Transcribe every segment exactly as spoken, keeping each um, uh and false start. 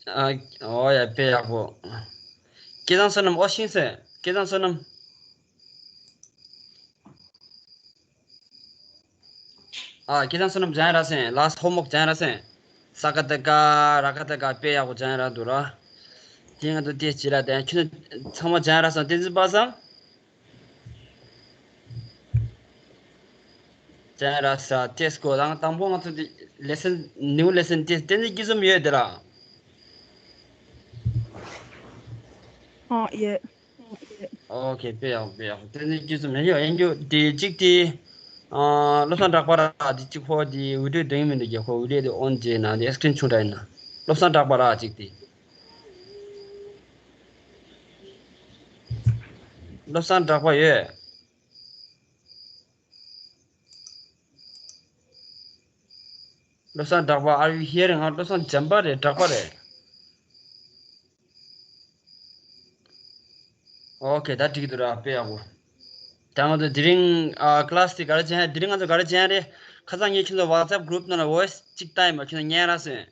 ཨ། ཨོ་ཡ། དཔེ་ཡག་པོ། སྐལ་བཟང་བསོད་ནམས། ཨོ་ཤིང་ཟེར། སྐལ་བཟང་བསོད་ནམས། ཨ། སྐལ་བཟང་བསོད་ནམས་སྦྱང་ཡ་རག་སོང་། ལ་སོ་ཧོམ་ཝོག་སྦྱང་ཡ་རག་སོང་། ས་ཀ་ད་ཀ་ར་ཀ་ད་ཀ། དཔེ་ཡག་པོ་སྦྱང་ཡ་རག་འདུག་ར། དེ་ང་ཚོ་དེ་ཅི་ར་དེ་ཁྱོད་ཚང་མ་སྦྱང་ཡ་རག་སོང་། བསྟན་འཛིན་པ་སངས། སྦྱང་ཡ་རག་ས་ཏེས་ཀོ་དང་། དང་པོ་ང་ཚོ་དེ་ལེ་སན་ནིའུ་ལེ་སན་ཏེས། བསྟན་འཛིན་སྐྱིད་འཛོམས་ཡོད་དེ་ར། ཨོ་ཡེ། ཨོ་ཁེ། དཔེ་ཡག་དཔེ་ཡག་བསྟན་འཛིན་སྐྱིད་འཛོམས་ཡོད། ཡོད་རྒྱུ་དེ་གཅིག་དེ། ཨ། བློ་བཟང་གྲགས་པ་ར། དེ་གཅིག་ཁོ་དེ་ཝི་ཌིའོ་འདོན་མི་འདུག་གི། ཁོ་ཝི་ཌིའོ་དེ་ཨོན་བྱས་ན་དེ་སི་ཀི་རིན་ཆུང་དྲགས་ཡིན་ན། བློ་བཟང་གྲགས་པ་ར་གཅིག་དེ། བློ་བཟང་གྲགས་པ་ཡོད། བློ་བཟང་གྲགས་པ། Are you hearing? ང་བློ་བཟང་འཇམ་པ་རེད། གྲགས་པ་རེད། ཨོ་ཁེ། ད་འགྲིག་འདུག་ར། དཔེ་ཡག་པོ། ད་ང་ཚོ་དེ་རིང་ཨ་ཀི་ལ་སི་དེ་ག་རེ་བྱས། དེ་རིང་ང་ཚོ་ག་རེ་བྱས་རེད། ཁ་སང་ངས་ཁྱེད་ཚོ་ཝ་ཊི་སེབ་གུ་རུབ་ནང་ལ་ཝོ་ཡི་སི་གཅིག་བཏང་ཡིན་པ། ཁྱེད་ཚོ་ཉན་རག་སོང་།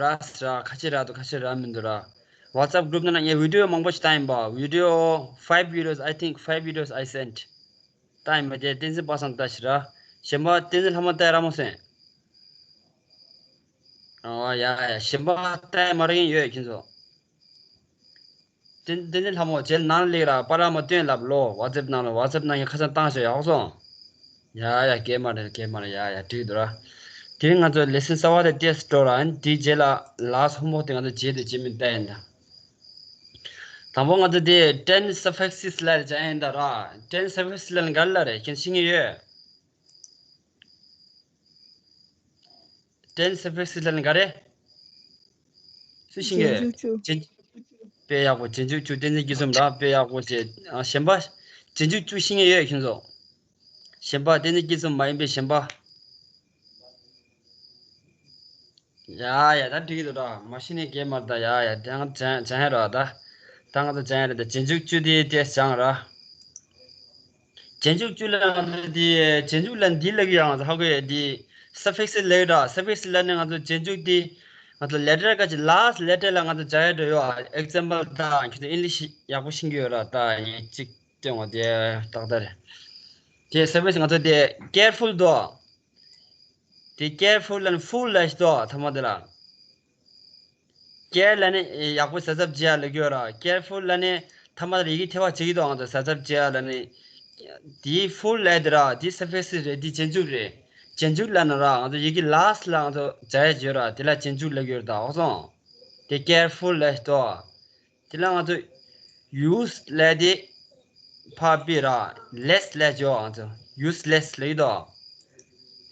རག་སོང་ར། ཁ་ཤས་རག་འདུག་ཁ་ཤས་རག་མི་འདུག་ར། ཝ་ཊི་སེབ་གུ་རུབ་ནང་ལ་ངས་ཝི་ཌིའོ་མང་པོ་ཞིག་བཏང་ཡིན་པ། ཝི་ཌིའོ་five videos, I think five videos I sent. བཏང་ཡིན་པ། དེ་བསྟན་འཛིན་པ་སངས་ལྟ་ཞིག་ར། གཞན་པ་བསྟན་འཛིན་ལྷ་མོ་ལྟ་ཡ་རག་མ་སོང་། ཨོ་ཡ་ཡ། གཞན་པ་ལྟ་ཡ་མ་རག་གིན་ཡོད་ཁྱེད་ཚོ། བསྟན་བསྟན་འཛིན་ལྷ་མོ་རྗེས་ནང་སླེབས་ར། པར་མ་སྟོན་ལབ་ལོ། ཝ་ཊི་སེབ་ནང་ལ། ཝ་ཊི་སེབ་ནང་གི་ཁ་སང་བཏང་ཤོག་ཡག་སོང་། ཡ་ཡ། གད་མ་རེད། གད་མ་རེད། ཡ་ཡ། འགྲིག་འདུག་ར། དེ་རིང་ང་ཚོ་ལེ་སན་གསར་པ་དེ་ཏེས་འགྲོ་ར། ཨ་ནི་དེའི་རྗེས་ལ་ལ་སོ་ཧོམ་ཝོག་དེ་ང་ཚོ་རྗེས་དེ་རྗེས་མི་བལྟ་ཡིན་ད། དང་པོ་ང་ཚོ་དེ་ten suffixes ལབ་ཡ་ཡིན་ད་ར། ten suffixes ལབ་ན་ག་རེ་ལབ་རེད། ཁྱེད་ཤེས་ཀྱི་ཡོད། ten suffixes ལབ་ན་ག་རེ། སུ་ཤེས་ཀྱི་ཡོད། རྗེས་འཇུག་བཅུ། རྗེས་འཇུག་དཔེ་ཡག་པོ། རྗེས་འཇུག་བཅུ། བསྟན་འཛིན་སྐྱིད་འཛོམས་ར། དཔེ་ཡག་པོ་བྱས། ཨ། གཞན་པ། རྗེས་འཇུག་བཅུ་ཤེས་ཀྱི་ཡོད་ཁྱེད་ཚོ། གཞན་པ། བསྟན་འཛིན་སྐྱིད་འཛོམས་མ་ཡིན་པའི་གཞན་པ། ཡ་ཡ། ད་འགྲིག་གི་འདུག་ར། མ་ཤེས་ནས་གད་མ་རེད་ད། ཡ་ཡ། དེ་ང་སྦྱང་སྦྱང་ཡ་ར་ད། ད་ང་ཚོ་སྦྱང་ཡ་ར་ད། རྗེས་འཇུག་བཅུ་དེ་ཏེས་སྦྱང་ར། རྗེས་འཇུག་བཅུ་ལ་ང་ཚོ་དེ་རྗེས་འཇུག་ལ་འདི་ལབ་ཀྱི་ཡོད། ང་ཚོ་ཧ་གོ་ཡ། དེ་suffixes ལབ་ཀྱི་ར། suffixes ལབ་ནས་ང་ཚོ་རྗེས་འཇུག་དེ་ང་ཚོ་letter ག་ཅིག last letter ལ་ང་ཚོ་སྦྱར་ཡ་འདྲ་ཡོད། ཨ། example ད་ཁྱེད་ཚོ་ཨིང་ལིཤ་ཡག་པོ་ཤེས་ཀྱི་ཡོད་ར། ད་ངས་གཅིག་སྟོན་བ་དེ་ཏག་ཏག་རེད། དེ་suffixes ང་ཚོ་དེ་careful དོ། དེ་careful ལབ་ནས་full ལབ་ཤི་དོ་ཐ་མ་དེ་ལ། care ལབ་ནས་ཡག་པོ་གཟབ་གཟབ་བྱེད་ཡ་ལབ་ཀྱི་ཡོད་ར། careful ལབ་ནས་ཐ་མ་དེ་ལ་ཡི་གེ་ཐེ་བ་བྱེད་ཀྱི་འདུག་ང་ཚོ་གཟབ་གཟབ་བྱེད་ཡ་ལབ་ནས། དེའི་full ལབ་དེ་ར། དེ་suffixes རེད། དེ་རྗེས་འཇུག་རེད། རྗེས་འཇུག་ལབ་ན་ར་ང་ཚོ་ཡི་གེ་last ལ་ང་ཚོ་སྦྱར་ཡ་བྱེད་ཡོད་ར། དེ་ལ་རྗེས་འཇུག་ལབ་ཀྱི་ཡོད་ར། ད་ཧ་གོ་སོང་། དེ་careful ལབ་ཤི་དོ། དེ་ལ་ང་ཚོ་use ལབ་དེ་ཕར་ཕུད་ར། less ལབ་ཀྱི་ཡོད། ང་ཚོ་useless ལབ་ཀྱི་འདུག་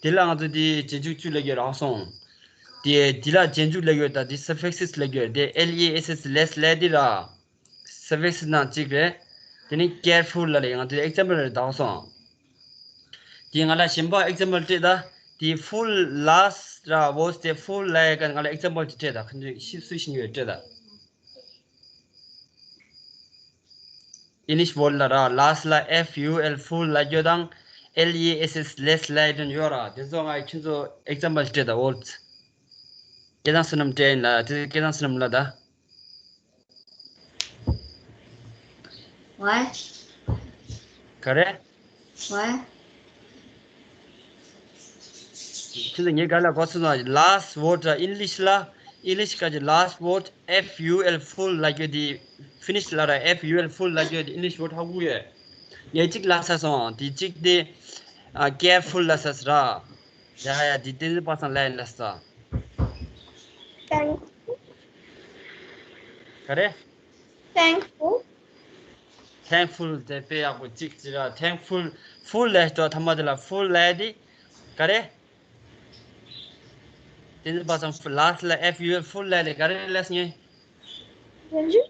དེ་ལ་ང་ཚོ་དེ་རྗེས་འཇུག་བཅུ་ལབ་ཀྱི་ཡོད་ར། ཧ་གོ་སོང་། དེ་དེ་ལ་རྗེས་འཇུག་ལབ་ཀྱི་ཡོད་ད། དེ་suffixes ལབ་ཀྱི་ཡོད་ར། དེ་L E S S less ལབ་དེ་ར། suffixes ནང་གཅིག་རེད། དེ་ནི་careful ལབ་རེད། ང་ཚོ་example རེད་ད། ཧ་གོ་སོང་། དེ་ང་ལ་གཞན་པ་example སྤྲད་ད། དེ་full last ར་was དེ་full ལབ་ཡ་ག་ང་ལ་example ཅིག་སྤྲད་ད། ཁ་འདི་ཤི་སུ་ཤེས་ཀྱི་ཡོད་སྤྲད་ད། English word ལ་ར། last ལ F U L full ལབ་རྒྱུ་དང་L E S S less ལབ་རྒྱུ་ཡོད་ར། དེ་ཚོ་ང་ཁྱོད་ཚོ་example སྤྲད་ད། words སྐལ་བཟང་བསོད་ནམས་སྤྲད་ཡིན་ལ། དེ་སྐལ་བཟང་བསོད་ནམས་ལ་ད། What? ག་རེ། What? ཁྱོད་ཚོ་ངས་ག་ལ་གོ་ཚོད་ན། last word ར། English ལ། English ག་ཅིག last word F U L full ལབ་རྒྱུ་དེ། finish ལ་ར། F U L full ལབ་རྒྱུ་དེ་English word ཧ་གོ་ཡོད། ངས་གཅིག་ལབ་ཚར་སོང་། དེ་གཅིག་དེ་ཨ་careful ལབ་ཚར་སོང་ར། ཡ་ཡ། དེ་བསྟན་འཛིན་པ་སངས་ལབ་ཡིན་ལབ་ས། Thank ག་རེ། thankful. thankful དེ་དཔེ་ཡག་པོ་གཅིག་ཅིག་ར། thankful full ལབ་ཤི་དོ་ཐ་མ་དེ་ལ། full ལབ་དེ་ག་རེ། བསྟན་འཛིན་པ་སངས་last ལ་F U L full ལབ་དེ་ག་རེ་ལབ་སོང་ངས། རྗེས་འཇུག་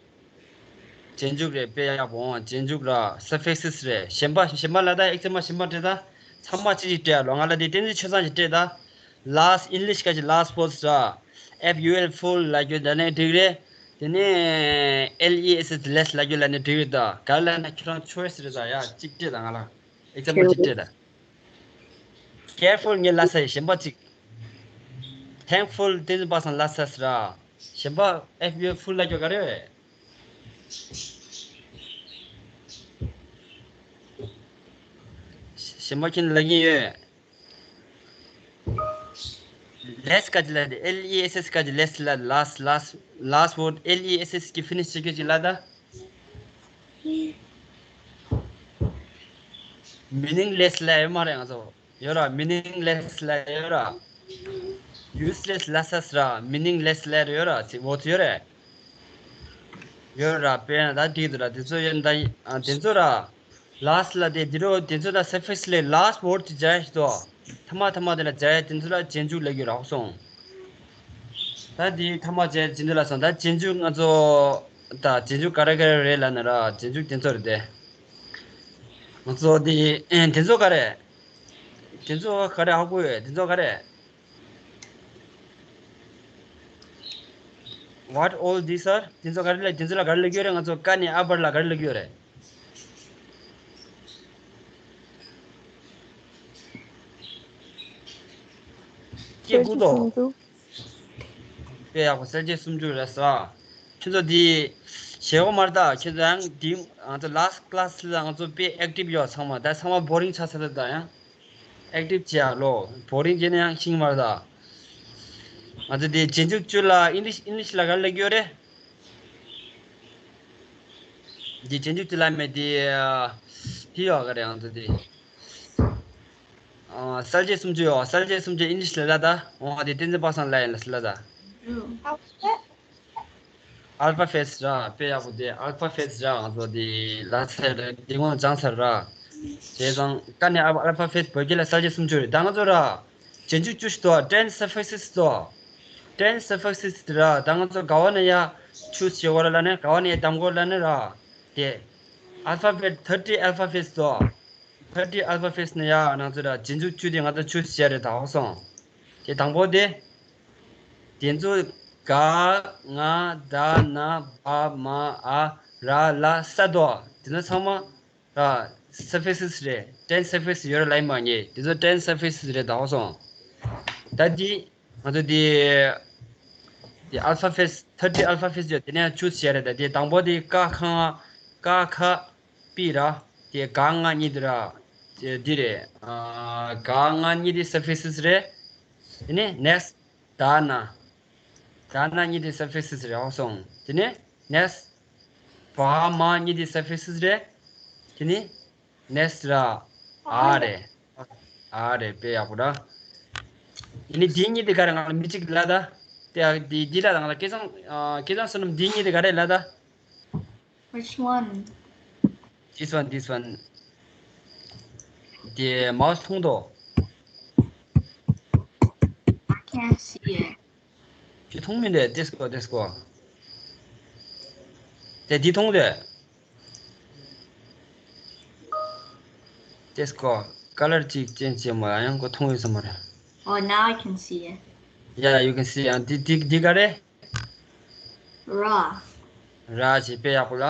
རྗེས་འཇུག་རེད། དཔེ་ཡག་པོ་འོང་། རྗེས་འཇུག་ར། suffixes རེད། གཞན་པ་གཞན་པ་ལ་ད་example གཞན་པ་སྤྲད་ད། ཚང་མ་གཅིག་གཅིག་སྤྲད་ཡ་ལོ། ང་ལ་དེ་བསྟན་འཛིན་ཆོས་བཟང་ཞིག་སྤྲད་ད། last English ག་ཅིག last words ར། F U L full ལབ་རྒྱུ་དེ་ནས་འགྲིག་རེད། དེ་ནས་L E S S less ལབ་རྒྱུ་ལ་ནས་འགྲིག་རེད་ད། ག་ལ་ན་ཁྱོད་རང་choice རེད་ད། ཡ་གཅིག་སྤྲད་ད། ང་ལ་example གཅིག་སྤྲད་ད། careful ངས་ལབ་ས་ཡི་གཞན་པ་གཅིག thankful བསྟན་འཛིན་པ་སངས་ལ་ས་ཟེར་ར། གཞན་པ་ཨེཕ་བི་ཕུལ་ལ་སྐྱོ་ག་རེ་བས། གཞན་པ་ཁྱེད་ལ་གིན་ཡོད། less ག་ཅི་ལ་དེ། L E S S ག་ཅི། less ལ། last last last word L E S S གི་finish བྱེད་རྒྱུ་ཅིག་ལ་ད། meaningless ལ་ཡོད་མ་རེད་ང་ཚོ། ཡོད་ར། meaningless ལ་ཡོད་ར། useless ལ་ས་ས་ར། meaningless ལ་ཡོད་ར། ཚིག་འོ་ཚོ་ཡོད་རེད། ཡོད་ར། དཔེར་ན་ད་འགྲིག་འདུག་ར། དེ་ཚོ་ཡོད་ད། དེ་ཚོ་ར། last ལ་དེ་དེ་རོ་དེ་ཚོ་ད་suffix ལས་last word ཅིག་སྦྱར་ཡ་ཞིག་ཏོ། ཐ་མ་ཐ་མ་དེ་ལ་སྦྱར་ཡ་དེ་ཚོ་ལ་རྗེས་འཇུག་ལབ་ཀྱི་ར་སོང་། ད་དེ་ཐ་མ་སྦྱར་རྗེས་འཇུག་ལ་སོང་། ད་རྗེས་འཇུག་ང་ཚོ་ད་རྗེས་འཇུག་ག་རེ་ག་རེ་རེད་ལབ་ན་ར། རྗེས་འཇུག་དེ་ཚོ་རེད་དེ། ང་ཚོ་དེ་དེ་ཚོ་ག་རེ། དེ་ཚོ་ག་རེ་ཧ་གོ་ཡོད། དེ་ཚོ་ག་རེ། What all these are? དེ་ཚོ་ག་རེ་ལ། དེ་ཚོ་ལ་ག་རེ་ལབ་ཀྱི་ཡོད་རེད། ང་ཚོ་ཀ་ནས་ཨ་བར་ལ་ག་རེ་ལབ་ཀྱི་ཡོད་རེད། སྐྱེ་དགུ་དོ། དཔེ་ཡག་པོ། གསལ་བྱེད་སུམ་ཅུ་རེད་ས། ཁྱོད་ཚོ་འདི་ཞེ་པོ་མ་རེད་ད། ཁྱོད་ཚོ་ཡང་འདི་ང་ཚོ་last class ལ་ང་ཚོ་དཔེ་active ཡོད་ཚང་མ། ད་ཚང་མ་boring ཆགས་ཚར་ད་ཡང་། active བྱེད་ཡག་ལོ། boring བྱས་ན་ཡང་ཤིང་མ་རེད་ད། ང་ཚོ་འདི་རྗེས་འཇུག་བཅུ་ལ་English English ལ་ག་རེ་ལབ་ཀྱི་ཡོད་རེད། འདི་རྗེས་འཇུག་བཅུ་ལ་མེད་དེ། དེ་ཡོད་ག་རེད། ང་ཚོ་འདི། ཨ། གསལ་བྱེད་སུམ་ཅུ་ཡོད། གསལ་བྱེད་སུམ་ཅུ་English ལ་ལ་ད། འོ་དེ་བསྟན་འཛིན་པ་སངས་ལ་ཡིན་ལ་ལ་ད། Alphabets ར། དཔེ་ཡག་པོ་དེ། alphabets ར། ང་ཚོ་དེ་ལ་ཚད་རེད། དེ་སྔོན་སྦྱངས་ཚར་ར། བྱས་ཙང་ཀ་ནས་alphabets བོད་སྐད་ལ་གསལ་བྱེད་སུམ་ཅུ་རེད། ད་ང་ཚོ་ར། རྗེས་འཇུག་བཅུ་ཞིག་འདུག ten suffixes འདུག ten suffixes ར། ད་ང་ཚོ་ག་བ་ནས་ཡ་choose བྱེད་དགོས་ར་ལབ་ན། ག་བ་ནས་ཡ་གདམ་དགོས་ལབ་ན་ར། དེ་alphabet thirty alphabets འདུག thirty alphabets ནས་ཡ་ང་ཚོ་ར་རྗེས་འཇུག་བཅུ་དེ་ང་ཚོ་choose བྱས་རེད། ད་འོ་སོང་། དེ་དང་པོ་དེ། དེ་ཚོ་ག་ང་ད་ན་བ་མ་འ་ར་ལ་ས་དོ། དེ་ཚོ་ཚང་མ་ར་suffixes རེད། ten suffixes ཡོད་ར་ལབ་མ་ཉེས། དེ་ཚོ་ten suffixes རེད། ད་འོ་སོང་། ད་འདི་ང་ཚོ་འདི་འདི་alphabets thirty alphabets ཡོད། དེ་ནས་choose བྱས་རེད། ད་དེ་དང་པོ་དེ་ཀ་ཁ་ང་ཀ་ཁ་པི་ར། དེ་ག་ང་གཉིས་དེ་ར། དེ་འདི་རེད། ཨ། ག་ང་གཉིས་དེ་suffixes རེད། དེ་ནས་next ད་ན། ད་ན་གཉིས་དེ་suffixes རེད། འོ་སོང་། དེ་ནས་next བ་མ་གཉིས་དེ་suffixes རེད། དེ་ནས་next ར་འ་རེད། འ་རེད། དཔེ་ཡག་པོ་ར། དེ་ནས་འདི་གཉིས་དེ་ག་རེ། ང་ལ་མི་གཅིག་ལ་ད། དེ་འདི་འདི་ལ་ད་ང་ལ་སྐལ་བཟང་། ཨ། སྐལ་བཟང་བསོད་ནམས། འདི་གཉིས་དེ་ག་རེ་ལ་ད། Which one? This one, this one. དེ་མའོ་སི་མཐོང་དོ། I can't see it. ཁྱོད་མཐོང་མི་འདུག་དེ་སྐོར། དེ་སྐོར། དེ་འདི་མཐོང་དོ། དེ་སྐོར། ཀ་ལར་གཅིག་ཅན་བྱེད་མ་ཡང་ཁོ་མཐོང་ཡོད་ས་མ་རེད། Oh, now I can see it. Yeah, you can see. ཨ། འདི་འདི་འདི་ག་རེ། ར། ར་བྱས། དཔེ་ཡག་པོ་ལ།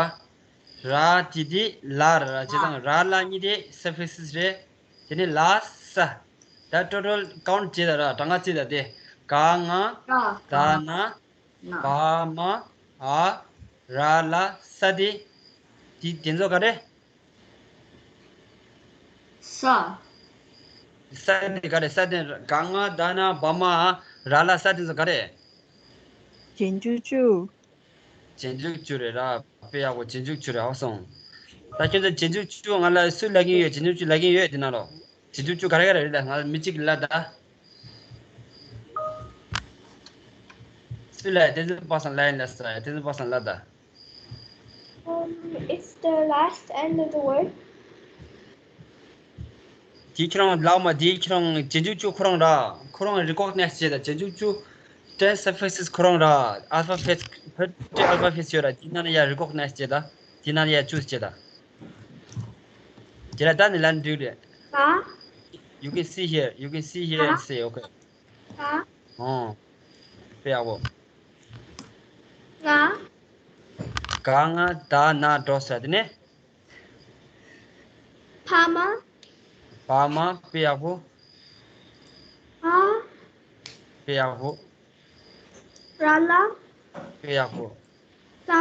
ར་དེ་དེ་ལ་ར། ར་བྱས་ཙང་ར་ལ་གཉིས་དེ་suffixes རེད། དེ་ནས་ལ་ས། ད་total count བྱས་ད་ར། གྲངས་ཀ་བརྩིས་ད་དེ། ག་ང་ར་ད་ན་ན་བ་མ་འ་ར་ལ་ས་དེ། དེ་དེ་ཚོ་ག་རེ། ས། ས་དེ་ག་རེ། ས་དེ་ག་ང་ད་ན་བ་མ་འ་ར་ལ་ས་དེ་ཚོ་ག་རེ། རྗེས་འཇུག་བཅུ། རྗེས་འཇུག་བཅུ་རེད་ར། དཔེ་ཡག་པོ། རྗེས་འཇུག་བཅུ་རེད། འོ་སོང་། ད་ཁྱོད་ཚོ་རྗེས་འཇུག་བཅུ་ང་ལ་སུས་ལབ་ཀྱིན་ཡོད། རྗེས་འཇུག་བཅུ་ལབ་ཀྱིན་ཡོད་དེ་ན་ལོ། རྗེས་འཇུག་བཅུ་ག་རེ་ག་རེ་རེད་ལ། ང་ལ་མི་གཅིག་ལབ་ད། སུས་ལབ། བསྟན་འཛིན་པ་སངས་ལབ་ཡིན་ལ་ས། བསྟན་འཛིན་པ་སངས་ལབ་ད། Um, it's the last end of the word. དེ་ཁྱེད་རང་ལབ་མ། དེ་ཁྱེད་རང་རྗེས་འཇུག་བཅུ་ཁོ་རང་ར། ཁོ་རང་recognize བྱེད་ད། རྗེས་འཇུག་བཅུ་ten suffixes ཁོ་རང་ར། alphabets, thirty alphabets ཡོད་ར། དེ་ནང་ལ་ཡ་recognize བྱེད་ད། དེ་ནང་ལ་ཡ་choose བྱེད་ད། དེ་ལ་ད་ནི་ལན་འགྲིག་རེད། ཧ། You can see here, you can see here and say, okay. ཧ། ཨོ། དཔེ་ཡག་པོ། ང་། ག་ང་ད་ན་འགྲོ་ས་དེ་ནས། བ་མ། བ་མ། དཔེ་ཡག་པོ། འ། དཔེ་ཡག་པོ། ར་ལ། དཔེ་ཡག་པོ། ས།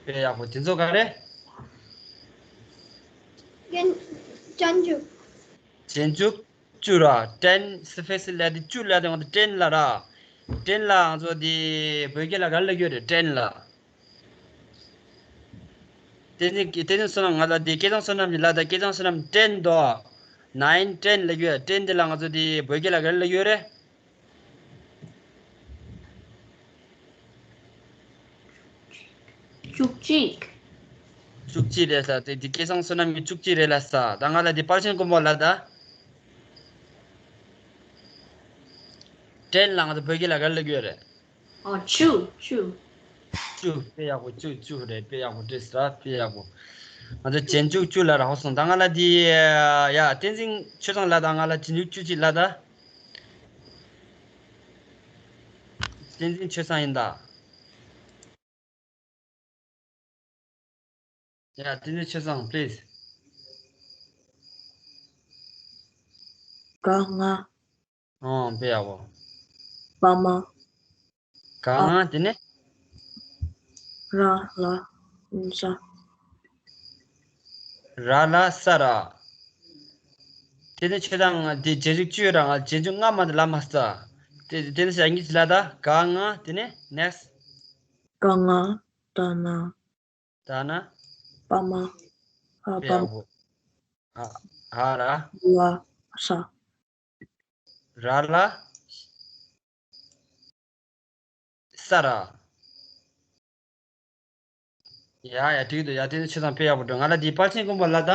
དཔེ་ཡག་པོ། དེ་ཚོ་ག་རེ། རྐྱེན། རྐྱེན་འཇུག་རྐྱེན་འཇུག་བཅུ་ར། ten suffix ལབ་དེ་བཅུ་ལབ་དེ་ང་ཚོ་ten ལ་ར། ten ལ་ང་ཚོ་དེ་བོད་སྐད་ལ་ག་རེ་ལབ་ཀྱི་ཡོད་རེད། ten ལ། དེ་ནི་དེ་ནི་བསོད་ནམས། ང་ལ་དེ་སྐལ་བཟང་བསོད་ནམས་ཀྱི་ལ་ད་སྐལ་བཟང་བསོད་ནམས་ten དོ། nine ten ལབ་ཀྱི་ཡོད། ten དེ་ལ་ང་ཚོ་དེ་བོད་སྐད་ལ་ག་རེ་ལབ་ཀྱི་ཡོད་རེད། བཅུ་གཅིག་བཅུ་གཅིག་རེད་ལ། དེ་དེ་སྐལ་བཟང་བསོད་ནམས་ཀྱི་བཅུ་གཅིག་རེད་ལ་ས། ད་ང་ལ་དེ་དཔལ་ཆེན་མགོན་པོ་ལ་ད། ten ལ་ང་ཚོ་བོད་སྐད་ལ་ག་རེ་ལབ་ཀྱི་ཡོད་རེད། ཨོ་བཅུ། བཅུ། བཅུ། དཔེ་ཡག་པོ། བཅུ། བཅུ་རེད། དཔེ་ཡག་པོ་བྲིས་ས་ར། དཔེ་ཡག་པོ། ང་ཚོ་རྗེས་འཇུག་བཅུ་ལ་ར་ཧོ་སོང་། ད་ང་ལ་དེ་ཡ་བསྟན་འཛིན་ཆོས་བཟང་ལ་ད་ང་ལ་རྗེས་འཇུག་བཅུ་གཅིག་ལ་ད། བསྟན་འཛིན་ཆོས་བཟང་ཡིན་ད། ཡ་བསྟན་འཛིན་ཆོས་བཟང་please། ག་ང་། ཨོ་དཔེ་ཡག་པོ། པ་མ། ག་ང་། དེ་ནས། ར་ལ་ས། ར་ལ་ས་ར། དེ་ནས་ཆོས་བཟང་དེ་རྗེས་འཇུག་བཅུ་ར། ང་རྗེས་འཇུག་ལྔ་མ་དེ་ལ་མ་ས། དེ་དེ་ནས་ཞག་གཉིས་ལ་ད་ག་ང་། དེ་ནས་next། ག་ང་། ད་ན། ད་ན། པ་མ། ཧ། དཔེ་པ་ཡག་མ། པོ། ཧ། ཧ་ར། ལ། ས། ར་ལ། ས་ར། ཡ་ཡ་འགྲིག་འདུག་ཡ་དེ་ནི་ཆོས་བཟང་དཔེ་ཡག་པོ་འགྲོ། ང་ལ་འདི་དཔལ་ཆེན་མགོན་པོ་ལ་ད།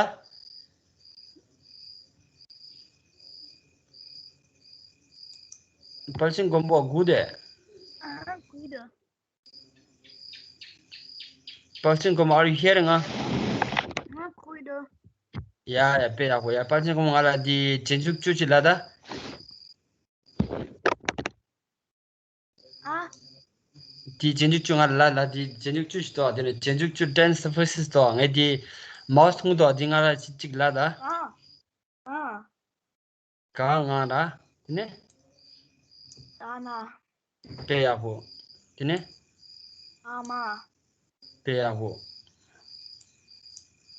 དཔལ་ཆེན་མགོན་པོ་སྒུག་དེ། ཨ་སྒུག་འདུག་དཔལ་ཆེན་མགོན་པོ། Are you hearing? ང་ང་གོ་གི་འདུག་ཡ་ཡ་དཔེ་ཡག་པོ། ཡ་དཔལ་ཆེན་མགོན་པོ། ང་ལ་འདི་རྗེས་འཇུག་བཅུ་ཅིག་ལ་ད། ཨ། འདི་རྗེས་འཇུག་བཅུ། ང་ལ་ལ་འདི་རྗེས་འཇུག་བཅུ་ཞིག་འདུག་དེ་ནི་རྗེས་འཇུག་བཅུ། ten suffixes འདུག་ངས་འདི་མའོ་སི་མཐོང་འདུག་འདི་ང་ལ་གཅིག་གཅིག་ལ་ད། ཨ། ཨ། ག་ང་ར། དེ་ནས། ད་ན། དཔེ་ཡག་པོ། དེ་ནས། ཨ་མ། དཔེ་ཡག་པོ།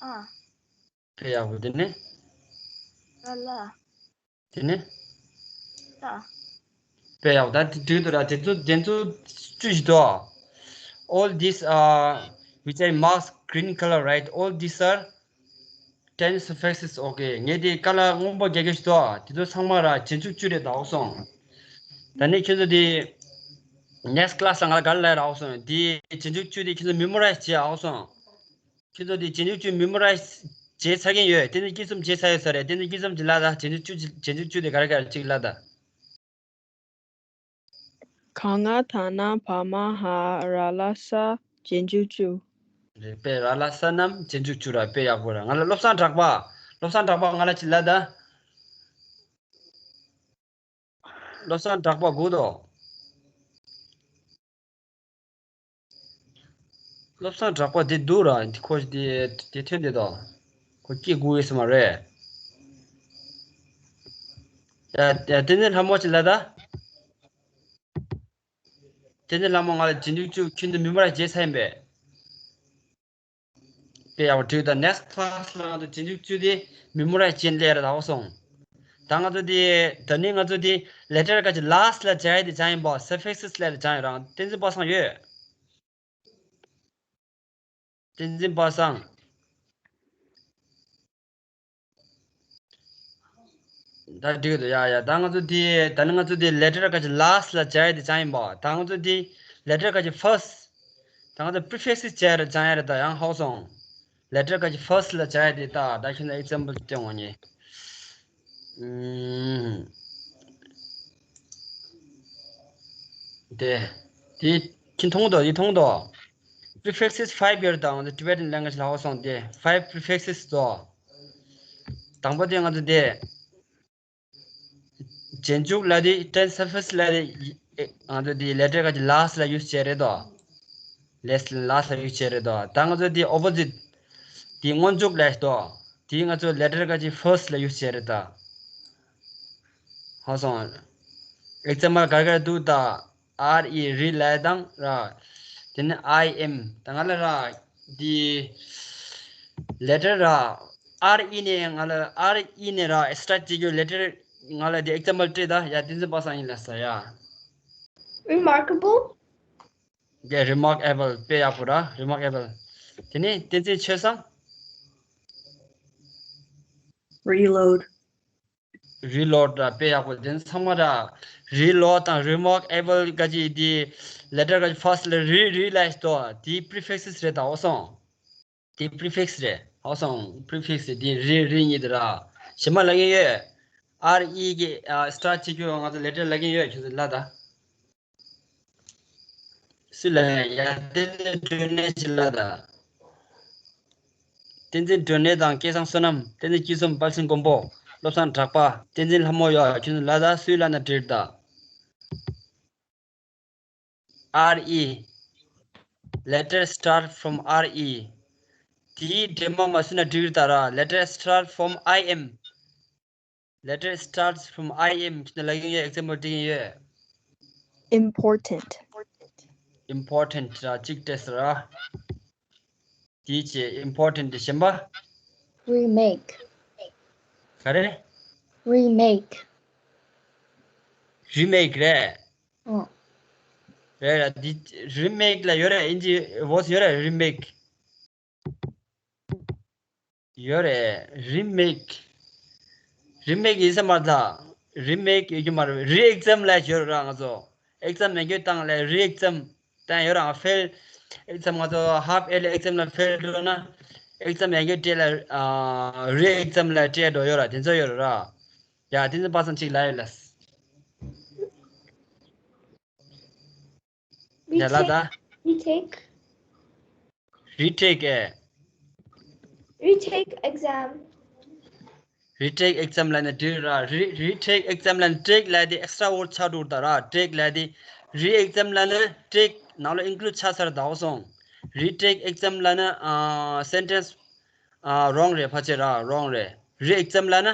ཨ། དཔེ་ཡག་པོ། དེ་ནས། ལ་ལ། དེ་ནས། ད། དཔེ་ཡག་པོ། ད་དེ་འགྲིག་འདུག་ར། དེ་ཚོ་དེ་ཚོ་བཅུ་ཞིག་འདུག All these are, which I marked green color, right? All these are ten suffixes. Okay. ངས་དེ་ཀ་ལ་སྔོན་པོ་རྒྱག་གི་ཞིག་འདུག་དེ་ཚོ་ཚང་མ་ར་རྗེས་འཇུག་བཅུ་རེད། ད་འོ་སོང་། ད་ནི་ཁྱོད་ཚོ་དེ་next class ལ་ང་ལ་ག་རེ་ལབ་ར་འོ་སོང་། དེ་རྗེས་འཇུག་བཅུ་དེ་ཁྱོད་ཚོ་memorize བྱེད་འོ་སོང་། ཁྱོད་ཚོ་དེ་རྗེས་འཇུག་བཅུ་memorize བྱས་ཚར་གྱིན་ཡོད། དེ་ནི་སྐྱིད་གསུམ་བྱས་ཚར་ཡོད་ས་རེད། དེ་ནི་སྐྱིད་གསུམ་གྱི་ལ་ད་རྗེས་འཇུག་བཅུ། རྗེས་འཇུག་བཅུ་དེ་ག་རེ་ག་རེ་གཅིག་ལ་ད། ག་ང་། ད་ན། བ་མ། ཧ། ར་ལ་ས། རྗེས་འཇུག་བཅུ། རེད་པས། ར་ལ་ས་རྣམས་རྗེས་འཇུག་བཅུ་ར། དཔེ་ཡག་པོ་ར། ང་ལ་བློ་བཟང་གྲགས་པ། བློ་བཟང་གྲགས་པ་ང་ལ་གཅིག་ལ་ད། བློ་བཟང་གྲགས་པ་སྒུག་དོ། བློ་བཟང་གྲགས་པ་དེ་འདུག་ར། འདི་ཁོ་དེ་དེ་ཐོན་དེ་དོ། ཁོ་སྐྱེ་དགུ་ཡོད་ས་མ་རེད། ཡ་ཡ་དེ་ནས་ལྷ་མོ་ཅིག་ལ་ད། དེ་ནས་ལྷ་མོ། ང་ལ་རྗེས་འཇུག་བཅུ་ཁྱོད་ཚོ་memorize བྱས་ཚར་ཡིན་པས། དཔེ་ཡག་པོ་བྲིས་དང་། next class ལ་ང་ཚོ་རྗེས་འཇུག་བཅུ་དེ་memorize བྱེད་ལས་ར་ད་འོ་སོང་། ད་ང་ཚོ་དེ་ད་ནི་ང་ཚོ་དེ་letter ག་ཅིག་last ལ་སྦྱར་ཡ་དེ་སྦྱང་ཡིན་པ། suffixes ལ་སྦྱང་ཡིན་རང་། བསྟན་འཛིན་པ་སངས་ཡོད། བསྟན་འཛིན་པ་སངས། ད་འགྲིག་འདུག་ཡ་ཡ། ད་ང་ཚོ་དེ་ད་ནི་ང་ཚོ་དེ་letter ག་ཅིག་last ལ་སྦྱར་ཡ་དེ་སྦྱང་ཡིན་པ། ད་ང་ཚོ་དེ་letter ག་ཅིག་first། ད་ང་ཚོ་prefixes སྦྱར་ཡ་ར་སྦྱང་ཡ་ར་ད་ཡང་ཧོ་སོང་། letter ག་ཅིག་first ལ་སྦྱར་ཡ་དེ་ད། ད་ཁྱོད་ཚོ་example སྟོན་འོང་ངས། ཨུམ། དེ། དེ་ཁྱེད་མཐོང་དོ། དེ་མཐོང་དོ། prefixes five ཡོད་དང་། the Tibetan language ལ་ཧོ་སོང་། དེ་five prefixes དོ། དང་པོ་དེ་ང་ཚོ་དེ། རྗེས་འཇུག་ལ་དེ་ten suffix ལ་དེ། ང་ཚོ་དེ་letter ག་ཅིག་last ལ་use བྱས་རེད་དོ། last last ལ་use བྱས་རེད་དོ། ད་ང་ཚོ་དེ་opposite དེ་སྔོན་འཇུག་ལ་དོ། དེ་ང་ཚོ་letter ག་ཅིག་first ལ་use བྱས་རེད་ད། ཧ་སོང་། example ག་ག་འདུག་ད། R E རི་ལབ་དང་ར། དེ་ནས I am ད་ང་ལ་ར། འདི་letter ར། R E ནས་ང་ལ་R E ནས་ར་start བྱེད་རྒྱུ་letter ང་ལ་འདི་example སྤྲད་ད་ཡ། བསྟན་འཛིན་པ་སངས་ཡིན་ལ་ས་ཡ། Remarkable. Yeah, remarkable དཔེ་ཡག་པོ་ར། Remarkable. དེ་ནས་བསྟན་འཛིན་ཆོས་བཟང་། Reload. Reload ར་དཔེ་ཡག་པོ། དེ་ཚང་མ་ར། Reload དང་remarkable ག་ཅི་དེ་letter ག་ཅི་first ལ་རི་རི་ལ་ཞིག་ཏོ། དེ་prefixes རེད་ད། འོ་སོང་། དེ་prefix རེད། འོ་སོང་prefix རེད། དེ་རི་རི་གཉིས་དེ་ར། གཞན་མ་ལབ་མཁན་ཡོད། R E གི་start བྱེད་རྒྱུ་ང་ཚོ་letter ལབ་མཁན་ཡོད། ཁྱོད་ཚོ་ལབ་ད། སུས་ལབ་ཡ། བསྟན་འཛིན་སྒྲོན་གནས་ཅིག་ལབ་ད། བསྟན་འཛིན་སྒྲོན་གནས་དང་སྐལ་བཟང་བསོད་ནམས། བསྟན་འཛིན་སྐྱིད་གསུམ། དཔལ་ཆེན་མགོན་པོ། བློ་བཟང་གྲགས་པ། བསྟན་འཛིན་ལྷ་མོ་ཡོད། ཁྱོད་ཚོ་ལབ་ད། སུས་ལབ་ན་འགྲིག་ད། R E. Letter start from R E. དེའི་འབྲེལ་མ་མ་སུས་ན་འགྲིག་ད་ར། Letter start from I am. Letter starts from I am. ཁྱོད་ལ་ཡོད་example འགྲིག་ཡོད། Important. Important ར་གཅིག་སྤྲད་ཟེར་ར། དེའི་ཆེ་important དེ་གཞན་པ། Remake. ག་རེ། Remake. Remake རེད། ཨོ། རེད་ར། འདི་remake ལ་ཡོད་རེད། ཨིན་ཇི་voice ཡོད་རེད། Remake ཡོད་རེད། Remake. Remake ཡིན་ས་མ་ད། Remake ཡོད་རྒྱུ་མ་རེད། Re-exam ལ་ཡོད་ར། ང་ཚོ་exam ནས་སྐྱོད་བཏང་ལ་re-exam བཏང་ཡོད་ར། ང་fail exam ང་ཚོ་half yearly exam ལ་fail འགྲོ་ན་exam ཡང་སྐྱོད་སྤྲད་ལ་re-exam ལ་སྤྲད་འགྲོ་ཡོད་ར། དེ་ཚོ་ཡོད་ར། ཡ་དེ་ཚོ་པ་སང་གཅིག་ལ་ཡོད་ལ། ཡ་ལ་ད། Retake. Retake. Retake ཨེ། Retake exam. Retake exam ལ་ནི་འགྲིག་ར། Re- retake exam ལ་ནི་take ལ་དེ་extra word ཆགས་འགྲོ་ད་ར། Take ལ་དེ་re-exam ལ་ནི་take ནང་ལ་include ཆགས་ཚར་ད། འོ་སོང་། Retake exam ལ་ནི་ཨ་sentence ཨ་wrong རེད། ཕལ་ཆེར་ར་wrong རེད། Re-exam ལ་ནི་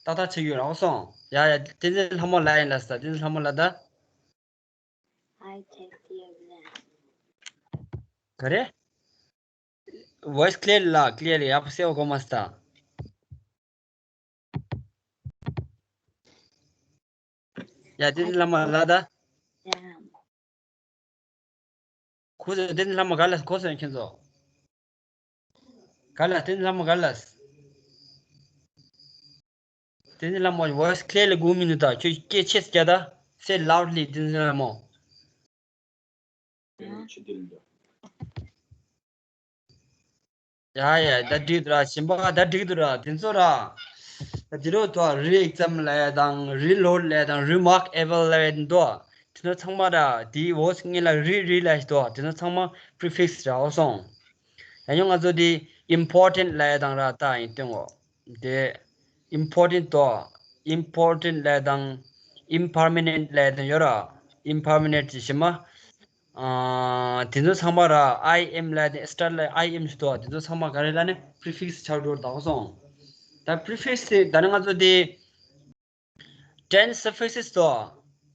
ཏག་ཏག་ཆགས་ཡོད་ར། འོ་སོང་། ཡ་ཡ་བསྟན་འཛིན་ལྷ་མོ་ལ་ཡིན་ལ་ས། བསྟན་འཛིན་ལྷ་མོ་ལ་ད། I take the exam. ག་རེ། Voice clear ལ་clear ཡག་པོ་གསལ་པོ་གོ་མ་སྟ། ཡ་དེ་ལ་མ་ལ་ད། Exam. ཁོ་ཚོ་དེ་ལ་མ་ག་ལ་གོ་སོང་ཁྱེད་ཚོ། ག་ལ་དེ་ལ་མ་ག་ལ། དེ་ནི་ལ་མོ་voice clear ལ་གོ་མི་འདུག་ད། ཁྱོད་སྐད་ཆེ་རྒྱག་ད། Say loudly དེ་ནི་ལ་མོ། ཡ་ཡ་ད་འགྲིག་འདུག་ར། གཞན་པ་ད་འགྲིག་འདུག་ར། དེ་ཚོ་ར། ད་དེ་རུ་ཐོ་re-exam ལ་ཡ་དང་reload ལ་ཡ་དང་remarkable ལ་ཡ་འདུག་དེ་ཚོ་ཚང་མ་ར་དེའི་voice ངེད་ལ་re re ལ་ཡ་འདུག་དེ་ཚོ་ཚང་མ་prefix ར། འོ་སོང་། ཡང་ཡང་ང་ཚོ་དེ་important ལ་ཡ་དང་ར་ད་ཡིན་སྟོན་འོ། དེ་important དོ། Important ལས་དང་impermanent ལས་དང་ཡོད་ར། Impermanent ཅི་ཞིམ་མ། ཨ་དེ་ཚོ་ཚང་མ་ར་I am ལས་དང་start ལས་I am ཞིག་དོ། དེ་ཚོ་ཚང་མ་ག་རེ་ལ་ནི་prefix ཆགས་འགྲོ་དག་སོང་། ད་prefix དེ་ད་ནི་ང་ཚོ་དེ་tense suffixes དོ།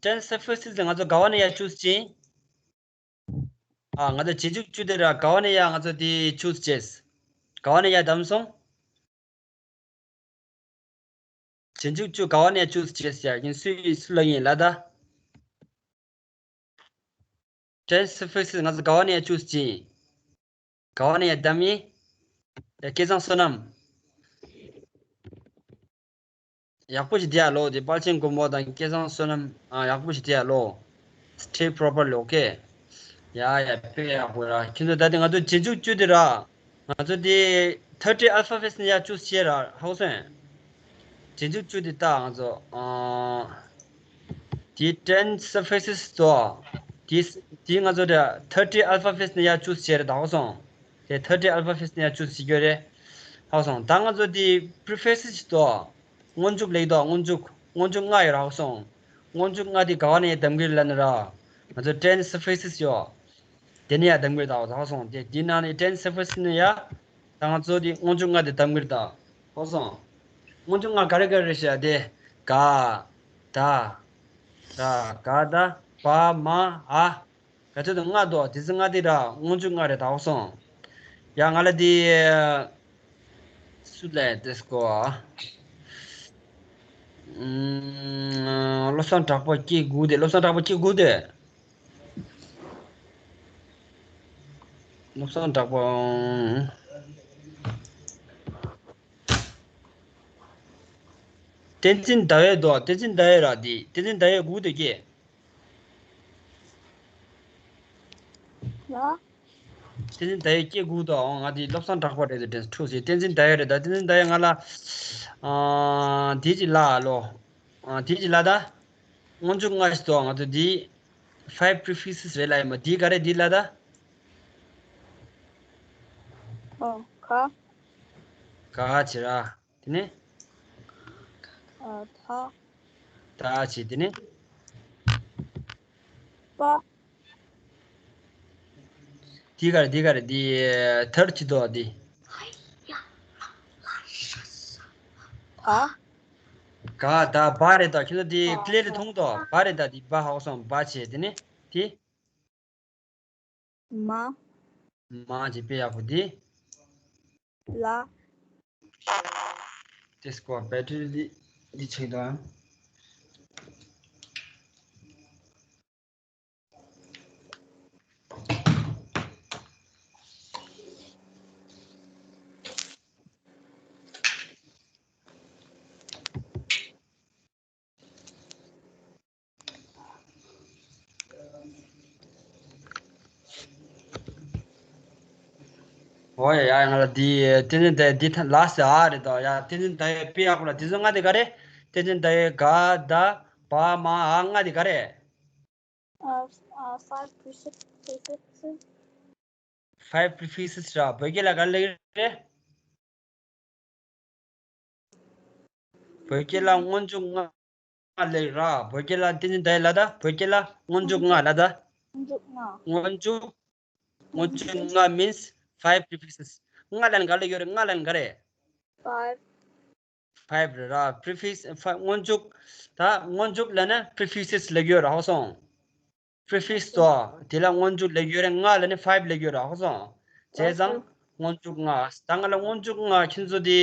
Tense suffixes དེ་ང་ཚོ་ག་བ་ནས་ཡར་choose ཅིང་། ཨ་ང་ཚོ་རྗེས་འཇུག་བཅུ་དེ་ར་ག་བ་ནས་ཡར་ང་ཚོ་དེ་choose བྱས། ག་བ་ནས་ཡར་བདམས་སོང་། རྗེས་འཇུག་བཅུ་ག་བ་ནས་choose བྱས་ཡ་ཡིན་སུས་སུ་ལ་ཡིན་ལ་ད། Tense suffixes ང་ཚོ་ག་བ་ནས་choose བྱས། ག་བ་ནས་བདམས་ཡིན། ཡ་སྐལ་བཟང་བསོད་ནམས། ཡག་པོ་ཞིག་བསྡད་ཡ་ལོ། དེ་དཔལ་ཆེན་མགོན་པོ་དང་སྐལ་བཟང་བསོད་ནམས། ཨ་ཡག་པོ་ཞིག་བསྡད་ཡ་ལོ། Stay properly, okay. ཡ་ཡ་དཔེ་ཡག་པོ་ར། ཁྱེད་ཚོ་ད་དེ་ང་ཚོ་རྗེས་འཇུག་བཅུ་དེ་ར། ང་ཚོ་དེ་thirty alphabets ནས་ཡར་choose བྱས་ར་ཧའོ་སོན། རྗེས་འཇུག་བཅུ་དེ་ད་ང་ཚོ་ཨ་དེ་tense suffixes དོ། དེ་དེ་ང་ཚོ་དེ་thirty alphabets ནས་ཡར་choose བྱས་ར་ད་ཧའོ་སོང་། དེ་thirty alphabets ནས་ཡར་choose བྱེད་རྒྱུ་རེད། ཧའོ་སོང་། ད་ང་ཚོ་དེ་prefixes དོ། སྔོན་འཇུག་ལེགས་དོ། སྔོན་འཇུག་སྔོན་འཇུག་ལྔ་ཡོད་ར་ཧའོ་སོང་། སྔོན་འཇུག་ལྔ་དེ་ག་བ་ནས་ཡར་གདམ་གྱི་རེད་ལབ་ན་ར། ང་ཚོ་tense suffixes ཡོད། དེ་ནས་ཡར་གདམ་གྱི་རེད་ད་ཧའོ་སོང་། དེ་དེ་ནང་ནས་tense suffixes ནས་ཡར། ད་ང་ཚོ་དེ་སྔོན་འཇུག་ལྔ་དེ་གདམ་གྱི་རེད་ད་ཧའོ་སོང་། སྔོན་འཇུག་ལྔ་ག་རེ་ག་རེ་རེད་ཤག་དེ་ག་ད། ར་ག་ད་བ་མ་འ། ག་ཚོད་དུ་ལྔ་འདུག་དེ་ཚོ་ལྔ་དེ་ར་སྔོན་འཇུག་ལྔ་རེད། ད་འོ་སོང་། ཡ་ང་ལ་དེ་སུ་ལས་དེ་སྐོ་ཨ། ཨུམ། བློ་བཟང་གྲགས་པ་སྐྱེ་དགུ་དེ། བློ་བཟང་གྲགས་པ་སྐྱེ་དགུ་དེ། བློ་བཟང་གྲགས་པ། བསྟན་འཛིན་ཟླ་བའི་འདུག་བསྟན་འཛིན་ཟླ་བའི་ར་དེ། བསྟན་འཛིན་ཟླ་བའི་དགུ་དེ་སྐྱེ། ཡ། བསྟན་འཛིན་ཟླ་བའི་སྐྱེ་དགུ་དང་། ང་དེ་བློ་བཟང་གྲགས་པ་རེད་དེ་དྲན་འཁྲུག་ཟེར། བསྟན་འཛིན་ཟླ་བའི་རེད། ད་བསྟན་འཛིན་ཟླ་བའི་ང་ལ་ཨ་དེ་ཅི་ལ་ལོ། ཨ་དེ་ཅི་ལ་ད། སྔོན་འཇུག་ལྔ་ཞིག་འདུག་ང་ཚོ་དེ་five prefixes རེད་ལ་ཡིན་མ། དེ་ག་རེ་དེ་ལ་ད། ཨོ་ག་ག་ཅི་ར། དེ་ནས། ཨ་ད། ད་ཅི་དེ་ནས། པ། དེ་ག་རེ་དེ་ག་རེ་དེ་ཐར་ཅི་དོ་དེ། ཨ། ག་ད་བ་རེད་ད། ཁྱོད་ཚོ་དེ་ཨ་ཀླད་དེ་མཐོང་དོ། བ་རེད་ད། དེ་བ་ཧའོ་སོང་བ་ཆེ་དེ་ནས་དེ། མ། མ་ཅི་དཔེ་ཡག་པོ་འདི། ལ། དེ་སྐོར་བེ་ཊི་རི་འདི་འདི་ཆེག་དང་། ཨོ་ཡ་ཡ། ང་ལ་འདི་བསྟན་འཛིན་ཟླ་བའི་འདི་ཐ་ལ་སི་ཨ་རེད་དོ། ཡ་བསྟན་འཛིན་ཟླ་བའི་དཔེ་ཡག་པོ་ལ། དེ་ཚོ་ལྔ་དེ་ག་རེ། བསྟན་འཛིན་ཟླ་བའི་ག་ད་བ་མ་འ་ལྔ་དེ་ག་རེ། ཨ་ཨ་five prefixes. Five prefixes ར། བོད་སྐད་ལ་ག་རེ་ལབ་ཀྱི་རེད། བོད་སྐད་ལ་སྔོན་འཇུག་ལྔ་ལབ་ར། བོད་སྐད་ལ་བསྟན་འཛིན་ཟླ་བའི་ལ་ད། བོད་སྐད་ལ་སྔོན་འཇུག་ལྔ་ལ་ད། སྔོན་འཇུག་ལྔ། སྔོན་འཇུག་སྔོན་འཇུག་ལྔ་means five prefixes. ལྔ་ལབ་ན་ག་ལབ་ཡོད་རེད། ལྔ་ལབ་ན་ག་རེད། Five. Five རེད་ར། prefix five སྔོན་འཇུག་ད་སྔོན་འཇུག་ལབ་ན་prefixes ལབ་ཡོད་ར། ཧ་གོ་སོང་། prefix དོ། དེ་ལ་སྔོན་འཇུག་ལབ་ཡོད་རེད། ལྔ་ལབ་ན་five ལབ་ཡོད་ར། ཧ་གོ་སོང་། བྱས་ཙང་སྔོན་འཇུག་ལྔ། ད་ང་ལ་སྔོན་འཇུག་ལྔ་ཁྱེད་ཚོ་དེ་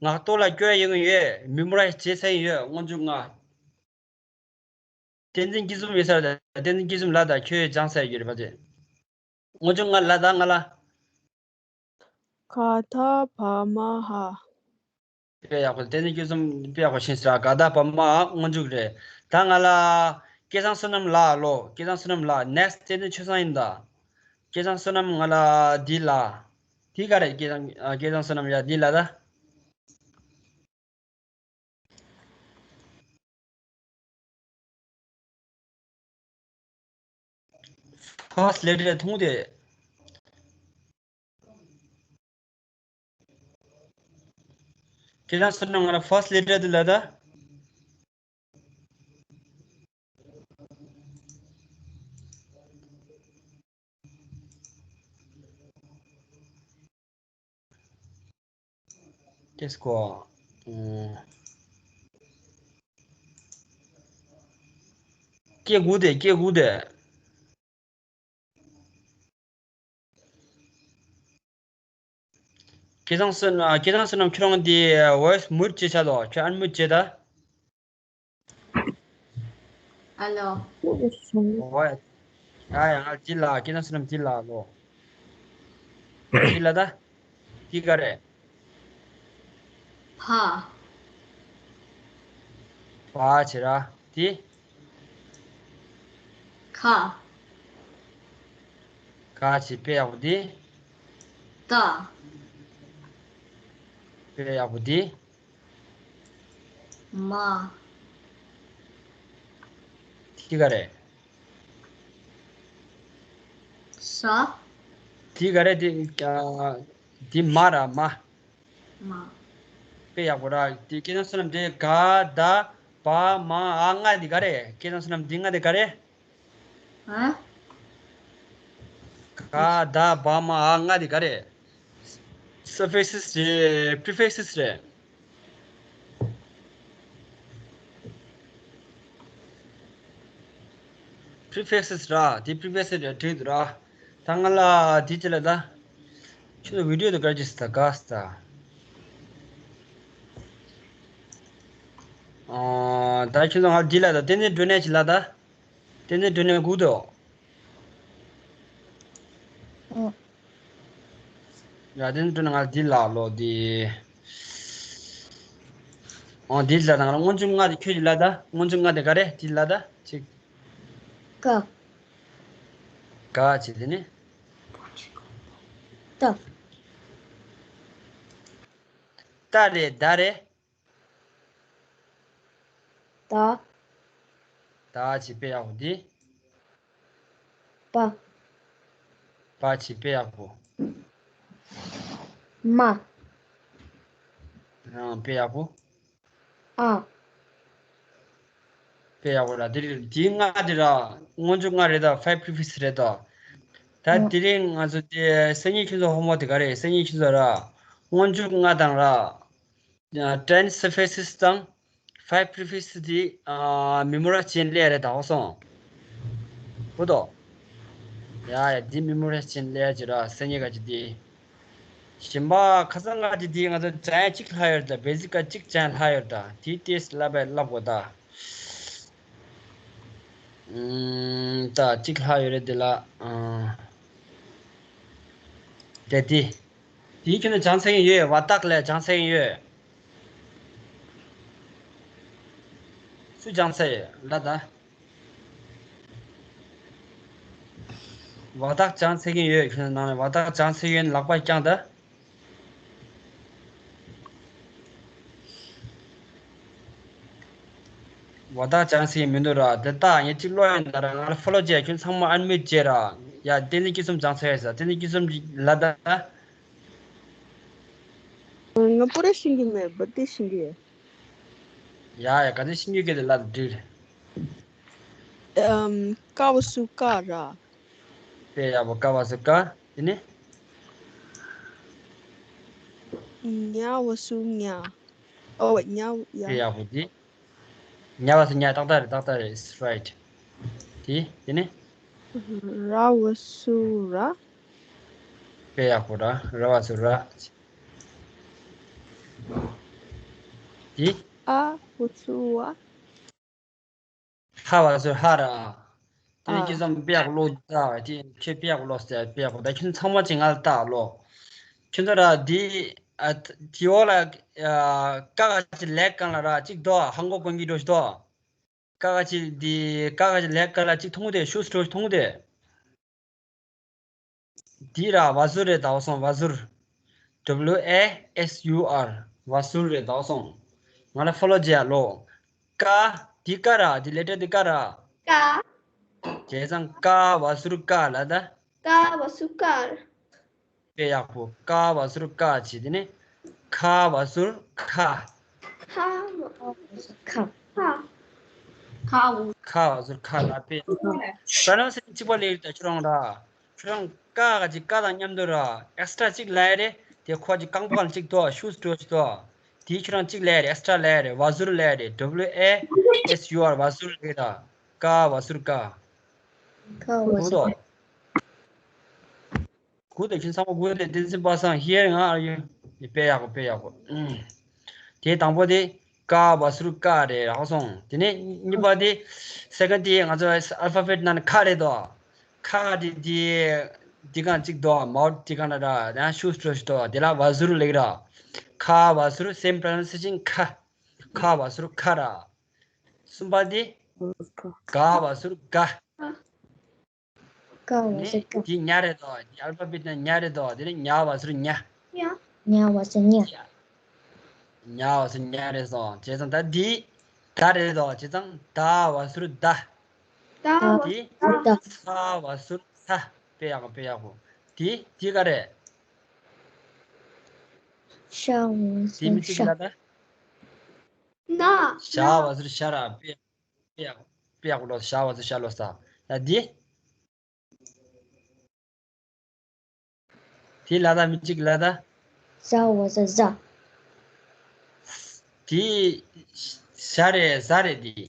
ངག་ཐོག་ལ་སྐྱོར་ཡོང་གི་ཡོད། memorize བྱས་ཚར་ཡོད། སྔོན་འཇུག་ལྔ། བསྟན་འཛིན་སྐྱིད་འཛོམས་ཡོད་ས་རེད། བསྟན་འཛིན་སྐྱིད་འཛོམས་ལགས། ད་ཁྱོད་སྦྱངས་ཚར་ཡོད་རེད་པ་ཅེ། སྔོན་འཇུག་ལྔ་ལ་ད་ང་ལ། ག་ད་བ་མ་འ། དཔེ་ཡག་པོ། བསྟན་འཛིན་སྐྱིད་འཛོམས་དཔེ་ཡག་པོ་ཤེས་སོང་། ག་ད་བ་མ་འ་སྔོན་འཇུག་རེད། ད་ང་ལ་སྐལ་བཟང་བསོད་ནམས་ལགས་ལོ། སྐལ་བཟང་བསོད་ནམས་ལགས། next བསྟན་འཛིན་ཆོས་བཟང་ཡིན་ད། སྐལ་བཟང་བསོད་ནམས་ང་ལ་འདི་ལ། འདི་ག་རེད། སྐལ་བཟང་ཨ་སྐལ་བཟང་བསོད་ནམས་ཡ་འདི་ལ་ད། first letter མཐོང་དེ། ཁྱེད་རང་ཚོ་ནང་ང་ལ་first letter དེ་ལ་ད། དེ་སྐོར། ཨུམ། སྐྱེ་དགུ་དེ། སྐྱེ་དགུ་དེ། སྐལ་བཟང་བསོད་ནམས། སྐལ་བཟང་བསོད་ནམས་ཁྱོད་རང་འདི་voice mute བྱས་ཆགས་འདུག་ཁྱོད་unmute བྱས་ད། ཨ་ལོ། ཨོ་ཡ། ཡ་ཡ། ང་ཅི་ལ། སྐལ་བཟང་བསོད་ནམས་ཅི་ལ་ལོ། ཅི་ལ་ད། དེ་ག་རེད། ཕ། ཕ་བྱེད་ར། དེ། ཁ། ཁ་བྱེད་དཔེ་ཡག་པོ་དེ། ཏ། དཔེ་ཡག་པོ་དེ། མ། དེ་ག་རེད། ས། དེ་ག་རེད། དེ་ཨ། དེ་མ་ར་མ། མ། དཔེ་ཡག་པོ་ར། དེ་སྐལ་བཟང་བསོད་ནམས་དེ་ག་ད་བ་མ་འ་ལྔ་དེ་ག་རེད། སྐལ་བཟང་བསོད་ནམས་དེ་ལྔ་དེ་ག་རེད། ཨ། ག་ད་བ་མ་འ་ལྔ་དེ་ག་རེད། suffixes རེད། prefixes རེད། prefixes ར། དེ་prefixes ར་བྲིས་འདུག་ར། ད་ང་ལ་དེ་ཅི་ལ་ད། ཁྱོད་ཚོ་video དུ་གར་ཅི་སི་ད་ག་སི་ད། ཨ། ད་ཁྱོད་ཚོ་ང་འདི་ལ་ད་བསྟན་འཛིན་སྒྲོན་གནས་ཅི་ལ་ད། བསྟན་འཛིན་སྒྲོན་གནས་སྒུག་འདུག་ཨོ། ཡ་བསྟན་འཛིན་སྒྲོན་གནས་ང་འདི་ལ་ལོ་འདི། ཨོ་འདི་ལ་ད་ང་ལ་སྔོན་འཇུག་ལྔ་དེ་ཁྱོད་ཅི་ལ་ད། སྔོན་འཇུག་ལྔ་དེ་ག་རེ་འདི་ལ་ད་ཅིག་ཀ། ག་བྱས་དེ་ནི། ཏ། ཏ་རེད་ད་རེད། ཏ། ཏ་བྱས་དཔེ་ཡག་པོ་འདི། པ། པ་བྱས་དཔེ་ཡག་པོ། མ། ཨང་དཔེ་ཡག་པོ། ཨ། དཔེ་ཡག་པོ་ར། དེ་རེད། དེའི་ལྔ་དེ་ར། སྔོན་འཇུག་ལྔ་རེད་ད། five prefix རེད་ད། ད་ཨ། དེ་རིང་ང་ཚོ་དེ་སང་ཉིན་ཁྱོད་ཚོ་ཧོམ་ཝོག་དེ་ག་རེད། སང་ཉིན་ཁྱོད་ཚོ་ར། སྔོན་འཇུག་ལྔ་དང་ར། ཨ། ten suffixes དང་five prefixes དེ་ཨ་memorize བྱེད་སླེབས་རེད་ད། ཧོ་སོང་། ཧོ་དོ། ཡ་ཡ་དེ་memorize བྱེད་སླེབས་ཀྱི་ར། སང་ཉིན་ག་ཅི་དེ། གཞན་པ་ཁ་སང་ང་དེ་དེ་ང་ཚོ་སྦྱང་ཡ་གཅིག་ལྷག་ཡོད་ད། basic ག་གཅིག་སྦྱང་ལྷག་ཡོད་ད། དེ་ཏེས་བསླབ་པའི་བསླབ་དགོས་ད། ཨུམ། ད་གཅིག་ལྷག་ཡོད་རེད་དེ་ལ། ཨ། དེ་དེ། དེའི་ཁྱོན་ནས་སྦྱང་ཚར་གྱི་ཡོད། བ་དག་ལས་སྦྱང་ཚར་གྱི་ཡོད། སུ་སྦྱང་ཚར་ཡོད་ལ་ད། བ་དག་སྦྱང་ཚར་གྱི་ཡོད། ཁྱོད་ནང་ནས་བ་དག་སྦྱང་ཚར་ཡོད་ལག་པ་བརྐྱངས་ད། བ་དག་སྦྱང་ཚར་མི་འདུག་ར། དེ་ད་ངས་གཅིག་ཀློག་ཡིན་ད་ར། ང་ལ་ཕོ་ལོ་བྱས། ཁྱོད་ཚང་མ་ཨན་མིའུ་ཊི་བྱས་ར། ཡ་བསྟན་འཛིན་སྐྱིད་གསུམ་སྦྱང་ཚར་ཡོད་ས། བསྟན་འཛིན་སྐྱིད་གསུམ་ལ་ད། ང་པུ་ར་ཤེས་ཀྱི་མེད། བ་དེ་ཤེས་ཀྱི་ཡོད། ཡ་ཡ་ག་ཚོད་ཤེས་ཀྱི་ཡོད་གི་དེ་ལ་འདྲི། ཨམ། ཀ་བ་སུ་ཀ་ར། དཔེ་ཡག་པོ། ཀ་བ་སུ་ཀ། དེ་ནས། ཉ་བ་སུ་ཉ། ཨོ་ཉ་ཡ། དཔེ་ཡག་པོ་དེ། ཉ་བ་སུ་ཉ། ཏག་ཏག་རེད། ཏག་ཏག་རེད། It's right། དེ་དེ་ནས། ར་བ་སུ་ར། དཔེ་ཡག་པོ་ར། ར་བ་སུ་ར། དེ། ཨ་བ་སུ་ཨ། ཧ་བ་སུ་ཧ་ར། དེ་ནས་ཨ། ཁྱེད་ཚང་དཔེ་ཡག་པོ་ཀློག་ད། དེ་ཁྱེད་དཔེ་ཡག་པོ་ཀློག་ཟེར། དཔེ་ཡག་པོ། ད་ཁྱེད་ཚང་མ་ཅིག་ང་ལ་ལྟ་ཀློག་ཁྱེད་ཚོ་ར་དེ། ཨ། དེ་འོག་ལ། ཨ། ཀ་ག་ཅི་ལེགས་གང་ལ་ར་གཅིག་འདུག་ཧང་གོ་གོན་གྱི་འགྲོ་ཞིག་འདུག་ཀ་ག་ཅི་དེ། ཀ་ག་ཅི་ལེགས་གང་ལ་གཅིག་མཐོང་དེ། ཤུ་སི་འགྲོ་ཞིག་མཐོང་དེ། དེ་ར་བ་ཟུར་རེད་ད། ཧོ་སོང་། བ་ཟུར། W A S U R། བ་ཟུར་རེད་ད། ཧོ་སོང་། ང་ལ་ཕོ་ལོ་བྱེད་ཡ་ལོ། ཀ། དེ་ཀ་ར། དེ་ལེ་ཊར་དེ་ཀ་ར། ཀ། བྱས་ཙང་ཀ་བ་ཟུར་ཀ་ལ་ད། ཀ་བ་ཟུར་ཀ། དཔེ་ཡག་པོ། ཀ་བ་ཟུར་ཀ་བྱས། དེ་ནས་ཁ་བ་ཟུར་ཁ། ཁ་བ་ཟུར་ཁ། ཁ། ཁ་བ་ཟུར་ཁ་ལ་དཔེ་ཡག་པོ། པྲོ་ནན་སི་ཡེ་ཤན་གཅིག་པ་ལེགས་རེད་ད། ཁྱོད་རང་ར། ཁྱོད་རང་ཀ་ག་ཅིག་ཀ་དང་མཉམ་དུ་ར། ཨེག་སི་ཊྲ་གཅིག་ལབ་ཡ་རེད། དེ་ཁོ་གཅིག་རྐང་པ་གང་གཅིག་ཏོ། ཤུ་སི་འགྲོ་གཅིག་ཏོ། དེ་ཁྱོད་རང་གཅིག་ལབ་ཡ་རེད། ཨེག་སི་ཊྲ་ལབ་ཡ་རེད། བ་ཟུར་ལབ་ཡ་རེད། W A S U R། བ་ཟུར་ལབ་ཡ་ར། ཀ་བ་ཟུར་ཀ། ཀ་བ་ཟུར་ཀ། གོ་ཏོ། གོ་ཏོ། ཁྱོད་ཚང་མ་གོ་ཏེ། བསྟན་འཛིན་པ་སངས། Here ང་ཨར་ཡུ། དཔེ་ཡག་པོ། དཔེ་ཡག་པོ། ཨུམ། དེ་དང་པོ་དེ་ཀ་བ་ཟུར་ཀ་རེད། རག་སོང་། དེ་ནས་གཉིས་པ་དེ། སེ་ཀན་ཌི་དེ་ང་ཚོ་ཨལ་ཕ་བེཊ་ནང་ནས་ཁ་རེད་དོ། ཁ་དེ་དེ་དེ་གང་གཅིག་དོ། མའོ་དེ་གང་ན་ར། ཡང་ཤུ་སི་འགྲོ་ཞིག་དོ། དེ་ལ་བ་ཟུར་ལེགས་ར། ཁ་བ་ཟུར། same pronunciation ཁ། ཁ་བ་ཟུར་ཁ་ར། གསུམ་པ་དེ། ག་བ་ཟུར་ག། ཀ་བ་ནི་ཟེར་ཀ། དེ་ཉ་རེད་དོ། དེ་ཨལ་ཕ་བེཊ་ནང་ཉ་རེད་དོ། དེ་ནི་ཉ་བ་ཟུར་ཉ། ཉ་བ་ཟེར་ཉ། ཉ་བ་ཟུར་ཉ་རེད་སོང་། བྱས་ཙང་ད་འདི་ད་རེད་དོ། བྱས་ཙང་ད་བ་ཟུར་ད། ད་བ་དེ་ཟུར་ད། ཚ་བ་ཟུར་ཚ། དཔེ་ཡག་པོ། དཔེ་ཡག་པོ། དེ་དེ་ག་རེད། ཤ་བ་དེ་མི་ཟུར་གཅིག་ཤ། ལ་ད། ན། ཞ་བ་ཟུར་ཞ་ར། དཔེ་དཔེ་ཡག་པོ། དཔེ་ཡག་པོ་ཀློག་ཞ་བ་ཟུར་ཞ་ཀློག་ས། ད་འདི། དེ་ལ་ད་མི་གཅིག་ལ་ད། ཟ་བ་ཟ་ཟ། དེ་ཞ་རེད་ཟ་རེད་དེ།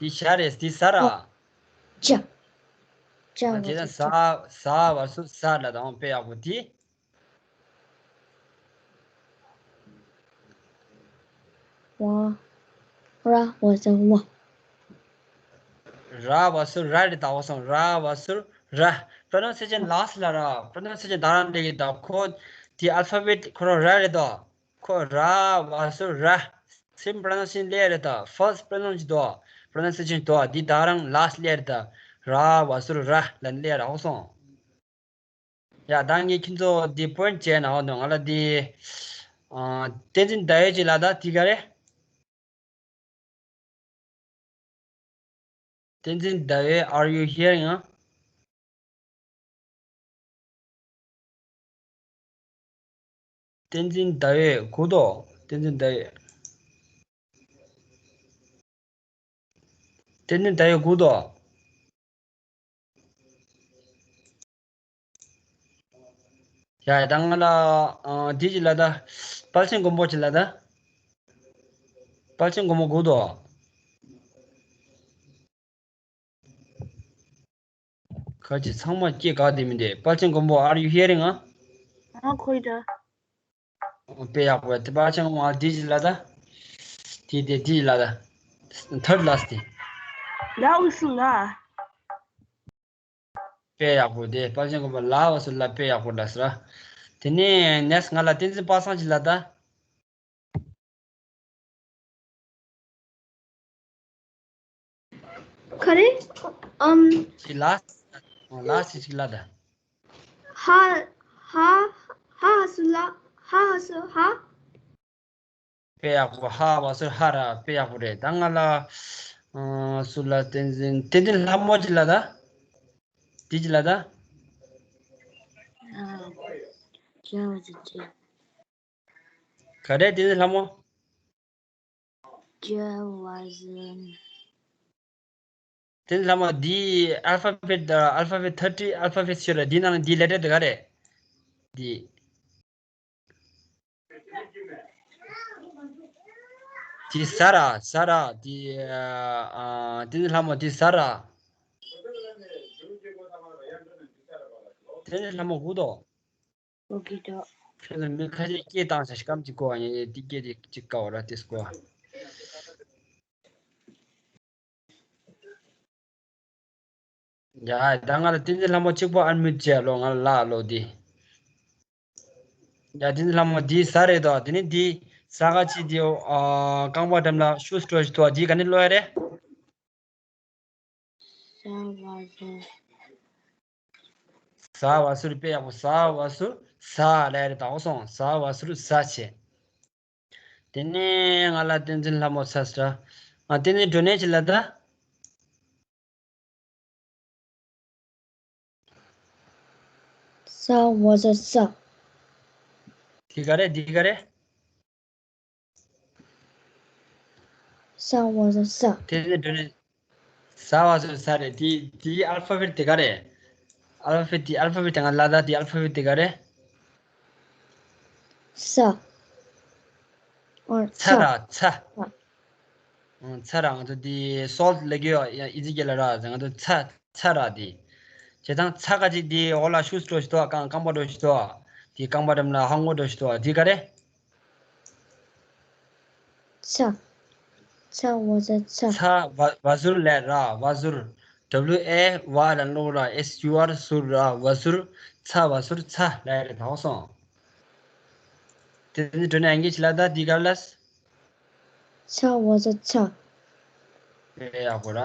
འདི་ཞ་རེད། འདི་ཟ་ར། ཨོ། ཇ། ཇ། ཨ། དེ་ན་ཟ། ཟ་བ་སུ་ཟ་ལ་དང་། དཔེ་ཡག་པོ་དེ། ཝ། ར་བ་ཟ་ཝ། ར་བ་སུ་ར་རེད་ད། འོ་སོང་། ར་བ་སུ་ར། pronunciation last ལ་ར། pronunciation ད་རང་འདྲ་གི་ད། ཁོ་དེ་alphabet ཁོ་རང་ར་རེད་ད། ཁོ་ར་བ་སུ་ར། same pronunciation ལས་རེད་ད། first pronounce དོ། pronunciation དོ། འདི་ད་རང་last ལས་རེད་ད། ར་བ་སུ་ར་ལ་ལས་ར། འོ་སོང་། ཡ། ད་ངས་ཁྱེད་ཚོ་འདི་point བྱས་ན། འོ་ནོ། ང་ལ་འདི། ཨ། བསྟན་འཛིན་ཟླ་འོད་ཅིག་ལ་ད་དེ་ག་རེད། བསྟན་འཛིན་ཟླ་འོད། are you hearing? ཨ། བསྟན་འཛིན་ཟླ་འོད་གུ་དོ། བསྟན་འཛིན་ཟླ་འོད། བསྟན་འཛིན་ཟླ་འོད་གུ་དོ། ཡ། ད་ང་ལ། ཨ། འདི་ཅིག་ལ་ད། དཔལ་ཆེན་མགོན་པོ་ཅིག་ལ་ད། དཔལ་ཆེན་མགོན་པོ་གུ་དོ། ཁ་ཅིག་ཚང་མ་སྐད་ག་དེ་མི་འདུག་དཔལ་ཆེན་མགོན་པོ། are you hearing? ཨ། ཨ། ཁོ་ཡི་ད། དཔེ་ཡག་པོ། དེ་དཔལ་ཆེན་མགོན་པོ། འདི་ཅིག་ལ་ད། དེ་དེ་འདི་ཅིག་ལ་ད། third last དེ། ལ་འུ་སུ་ལ། དཔེ་ཡག་པོ་དེ། དཔལ་ཆེན་མགོན་པོ་ལ་འུ་སུ་ལ། དཔེ་ཡག་པོ་ལ་ཟེར། དེ་ནས་next ང་ལ་བསྟན་འཛིན་པ་སངས་ཅིག་ལ་ད། ག་རེ། ཨམ། ཅིག་ལ། ལ་ཅིག་ཅིག་ལ་ད། ཧ། ཧ། ཧ་སུ་ལ། ཧ་སུ་ཧ། དཔེ་ཡག་པོ། ཧ་བ་སུ་ཧ་ར། དཔེ་ཡག་པོ་རེད། ད་ང་ལ། ཨ། སུ་ལ། བསྟན་འཛིན། བསྟན་འཛིན་ལྷ་མོ་ཅིག་ལ་ད། འདི་ཅིག་ལ་ད། ཨ། ཇ་བ་ཟ་ཇ། ག་རེ། བསྟན་འཛིན་ལྷ་མོ། ཇ་བ་ཟ། བསྟན་འཛིན་ལྷ་མོ། འདི་alphabet ད། alphabet thirty alphabet ཤོད་ར། འདི་ནང་ལ་འདི་letter དེ་ག་རེ། འདི། འདི་ཟ་ར། ཟ་ར། འདི། ཨ། བསྟན་འཛིན་ལྷ་མོ། འདི་ཟ་ར། བསྟན་འཛིན་ལྷ་མོ་གུ་དོ། ཨོ་ཁེ་ད། ཁྱོད་ཚོ་མི་ཁ་ཤས་སྐད་བཏང་ཤག་སྐམ་གཅིག་གོ། ཨ། ཡ་ཡ། འདི་སྐད་དེ་གཅིག་དཀའ་བ་ར། དེ་སྐོ། ཡ། ད་ང་ལ་བསྟན་འཛིན་ལྷ་མོ་གཅིག་པོ་unmute བྱས་ལོ། ང་ལ་ལ་ལོ་འདི། ཡ། བསྟན་འཛིན་ལྷ་མོ། འདི་ཟ་རེད་དོ། དེ་ནས་འདི་ཟ་ག་ཅིག་འདི། ཨ། རྐང་པ་འགྲམ་ལ་shoes འགྲོ་ཞིག་དོ། འདི་ག་ནས་ལོ་ཡ་རེད། ཟ་བ་ཟ། ཟ་བ་ཟུར། དཔེ་ཡག་པོ། ཟ་བ་ཟུར་ཟ་ལ་རེད་ད། འོ་སོང་། ཟ་བ་ཟུར་ཟ་བྱས། དེ་ནས་ང་ལ་བསྟན་འཛིན་ལྷ་མོ་ཟ་ཟེར། ཨ། དེ་ནས་འགྲོ་ནས་ཅི་ལ་ད། ས་བ་ཟ་ས། དེ་ག་རེ། དེ་ག་རེ། ས་བ་ཟ་ས། དེ་ནས་འགྲོ་ནས། ཟ་བ་ཟ་ས་རེད། དེ་དེའི་alphabet དེ་ག་རེ། alphabet དེ། alphabet དེ་ང་ལ་ད། དེའི་alphabet དེ་ག་རེ། ས། ཨོ། ཚ་ཚ། ར་ཚ། ཚ། ཨང་། ཚ་ར། ང་ཚོ་དེ་salt ལབ་ཀྱི་ཡོད། ཡང་ཨི་ཛི་སྐད་ལ་ར་ཟེར། ང་ཚོ་ཚ། ཚ་ར་དེ། བྱས་ཙང་ཚ་ག་ཅིག་དེ་འོག་ལ་shoes འགྲོ་ཞིག་དོ། རྐང་རྐང་པ་འགྲོ་ཞིག་དོ། དེ་རྐང་པ་འགྲམ་ལ་ཧ་ངོ་འགྲོ་ཞིག་དོ། དེ་ག་རེ། ཚ། ཚ་བ་ཟ་ཚ། ཚ་བ་བ་ཟུར་ལ་ར། བ་ཟུར། W A བ་ལ་ལོ་ར། S U R ཟུར་ར། བ་ཟུར། ཚ་བ་ཟུར་ཚ་ལ་རེད་ད། འོ་སོང་། དེ་ནི་འགྲོ་ནས་ཨང་ཀི་ཅི་ལ་ད། དེ་ག་རེ་ལ། ཚ་བ་ཟ་ཚ། དཔེ་ཡག་པོ་ར།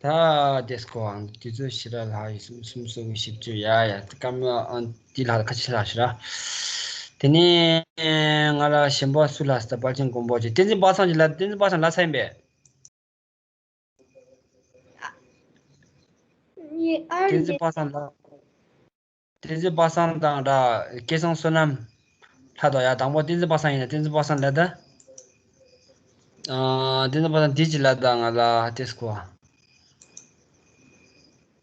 ད་དེ་སྐོ་ཨང་དེ་ཚོ་ཤི་ར་ལྷག་ཡོད། སུམ་སུམ་སོ་གི་བཞི་བཅུ། ཡ་ཡ། སྐམ་ཨང་དེ་ལྷག་ཁ་ཆེ་ལྷག་ཤི་ར། དེ་ནས་ང་ལ་གཞན་པ་སུ་ལ་ཟེར། དཔལ་ཆེན་མགོན་པོ་ཅིག་བསྟན་འཛིན་པ་སངས་ཅིག་ལ། བསྟན་འཛིན་པ་སངས་ལ་ཚ་ཡིན་པས། བསྟན་འཛིན་པ་སངས་ལ། བསྟན་འཛིན་པ་སངས་དང་འདྲ། སྐལ་བཟང་བསོད་ནམས་ལྷ་དང་། ཡ། དང་པོ་བསྟན་འཛིན་པ་སངས་ཡིན་ན། བསྟན་འཛིན་པ་སངས་ལ་ད། ཨ། བསྟན་འཛིན་པ་སངས་འདི་ཅི་ལ་ད། ང་ལ་དེ་སྐོ།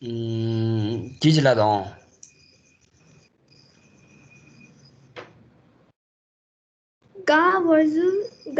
ཨུམ། འདི་ཅི་ལ་དང་། ག་བ་ཟུར་ག།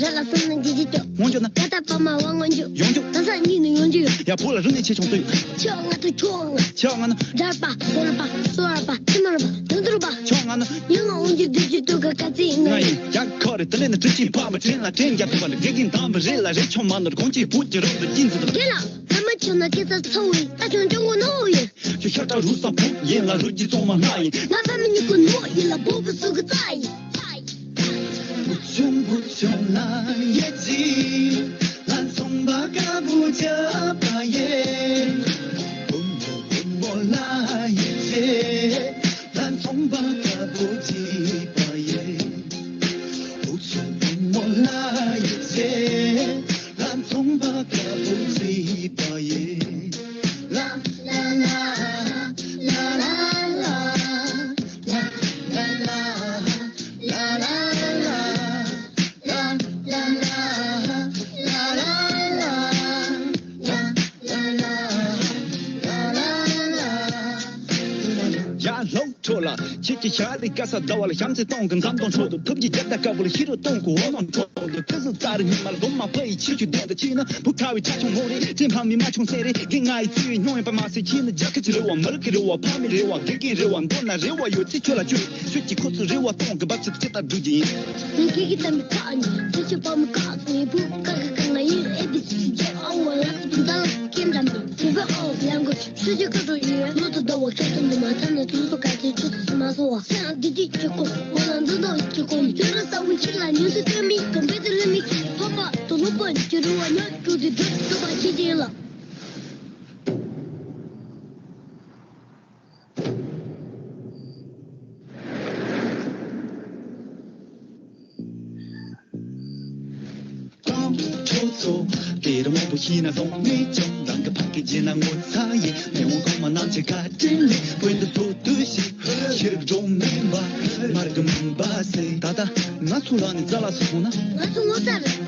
ར་ལ་སོང་ན་འཇིགས་ཀྱི་ཀྱོ། ངོ་འཇོག་ན། ཡ་ད་པ་མ་བ་ངོ་འཇོག་ཡོང་འཇོག་ད་ས་གཉིས་ནས་ཡོང་རྒྱུ་ཡོད། ཡ་བོ་ལ་རུ་ནས་ཆེ་ཆུང་ཏུ་ཡོད། ཆོག་ང་ཐུ་ཆོག་ང་། ཆོག་ང་ན། འདྲ་པ་སོ་ར་པ་སོ་ར་པ་ཐི་མ་ར་པ་དུན་དུ་ར་པ། ཆོག་ང་ན། ཡང་ང་འོང་རྒྱུ་དུས་ཀྱི་དུས་ཀ་ཀ་ཙི་ང་ཡིན། ཡ་ཁོ་རེ་དི་ལེ་ན་ཏྲི་ཅི་ཕ་མ་ཁྲེན་ལ་ཁྲེན་རྒྱ་ཐུ་བ་ལ་དགེ་རྒན་དམ་པ་རེ་ལ་རེ་ཆོ་མ་ནོར་གོང་ཅི་བུ་ཅི་རོ་དུ་ཅིན་ཙི་དུ། རྒན་ལགས་ད་མ་ཁྱོད་ན་སྐད་ཆ་ཚ་བོ་ཡིན། ད་ཁྱོད་ཅོང་གོ་ནོ་ཡིན། ཁྱོད་ཤ་ཁྲག་རུས་ས་ཕུག་ཡིན་ལ་རུས་ཀྱི་ཙོང་མ་ལྷ་ཡིན། ང་ཕ་མི་ཉིད་ཀུན་མོ་ཡིན་ལ་བུ་བུ་སུ་གི་རྩ་ཡིན། བུ་ཆུང་བུ་ཆུང་ལ་ཡེ་ཅི། ལ་ཚོང་པ་ཀ་བུ་ཅ་པ་ཡེ། བུ་མོ་བུ་མོ་ལ་ཡེ་ཅེ། ལ་ཚོང་པ་ཀ་བུ་ཅི་པ་ཡེ། བུ་ཆུང་བུ་མོ་ལ་ཡེ་ཅེ། ལ་ཚོང་པ་ཀ་བུ་ཅི་པ་ཡེ། ཁྱེད་ཀྱི་ཤ་རི་དཀར་ས་ཟླ་བ་ལ་བྱམས་བརྩེ་གཏོང་གི་འཛམ་གདོང་ཁྲོད་དུ་ཐུབ་ཀྱི་རྒྱལ་དར་དཀར་པོ་ལ་ཤེས་རབ་གཏོང་གི་འོ་མ་ཁྲོད་དུ་ཀི་སུ་ཙ་རི་ཉི་མ་ལ་སྒོ་མ་ཕ་ཡི་ཆེ་ཆུ་ལྡན་དུ་ཕྱིན་ན་བུ་ཁ་བའི་ཆ་ཆུང་མོ་རེད་ཅེས་ཕ་མི་མ་ཆུང་སེ་རེད་གི་ང་ཡི་ཚེ་བའི་སྙིང་བའི་པ་མ་སེ་ཁྱེད་ནི་རྒྱ་ཁ་ཆེ་རེ་བ་མི་རིགས་ཀྱི་རེ་བ་ཕ་མའི་རེ་བ་དགེ་རྒན་རེ་བ་མདོར་ན་རེ་བ་ཡོད་ཚེ་ཁྱོད་ལ་ཁྱོད་ཁྱོད་ཀྱི་ཁོ་ཚོའི་རེ་བ་གཏོང་གི་འབབ་ཆུ་ཅི་ལྟར་སྒྲུབ་རྒྱུ་ཡིན། ངས་ཁྱེད་ཀྱི་གཏམ་པའི་ཁ་ནས་ཁྱེད་ཀྱི་ཕ་མ་ཁ་ངའི་བུ་ཁ་ཁ་ཁ་ང་ཡིན་ཨེ་བི་སི་ཇེ་ཨ་ཝ་ལ་ཏུ་ད་ལ་ཀེན་ད་མི་བུ་བ་ཨོ་ལ་གོ་སུ་ཇི་ཁ་རོ་ཡིན་ལོ་ཏུ་ད་བ་ཁ་ཏུ་ནི་མ་ཐ་ན་ཏུ་ཏུ་ཁ་ཏི་ཆུ་ཏུ་མ་སོ་བ་ཁྱེད་ཨ་འདི་ཏི་ཅི་ཀོ་ཨོ་ལ་འདི་ད་ཅི་ཀོ་ཡོ་ར་ས་བུ་ཁྱེད་ལ་ཉུ་ཏུ་ཏུ་མི་ཀམ་པེ་ཏུ་ལ་མི་ཕ་མ་ཏུ་ལོ་པ་ཅི་རུ་བ་ཉོ་ཏུ་ཏི་ཏུ་ཏུ་བ་ཁྱེད་ཅི་ལ། ཁྱོད་ཚོ་དེར་མང་པོ་ཤེས་ན་ལོང་མེད་ཀྱང་རང་གི་ཕ་སྐད་བརྗེད་ན་ངོ་ཚ་ཡིན། མི་འོང་གོང་མ་ནང་ཆེ་ཁ་དྲིན་ལས་བོད་འདི་ཐོ་ཐོས་ཤིག་ཤེས་རིག་སྒྲོན་མེ་འབར་མར་གི་མུན་པ་སེལ། ད་ལྟ་ང་ཚོ་ལ་ནི་རྩ་ལ་སོང་ན། ང་ཚོ་ངོ་ཚ་རེད།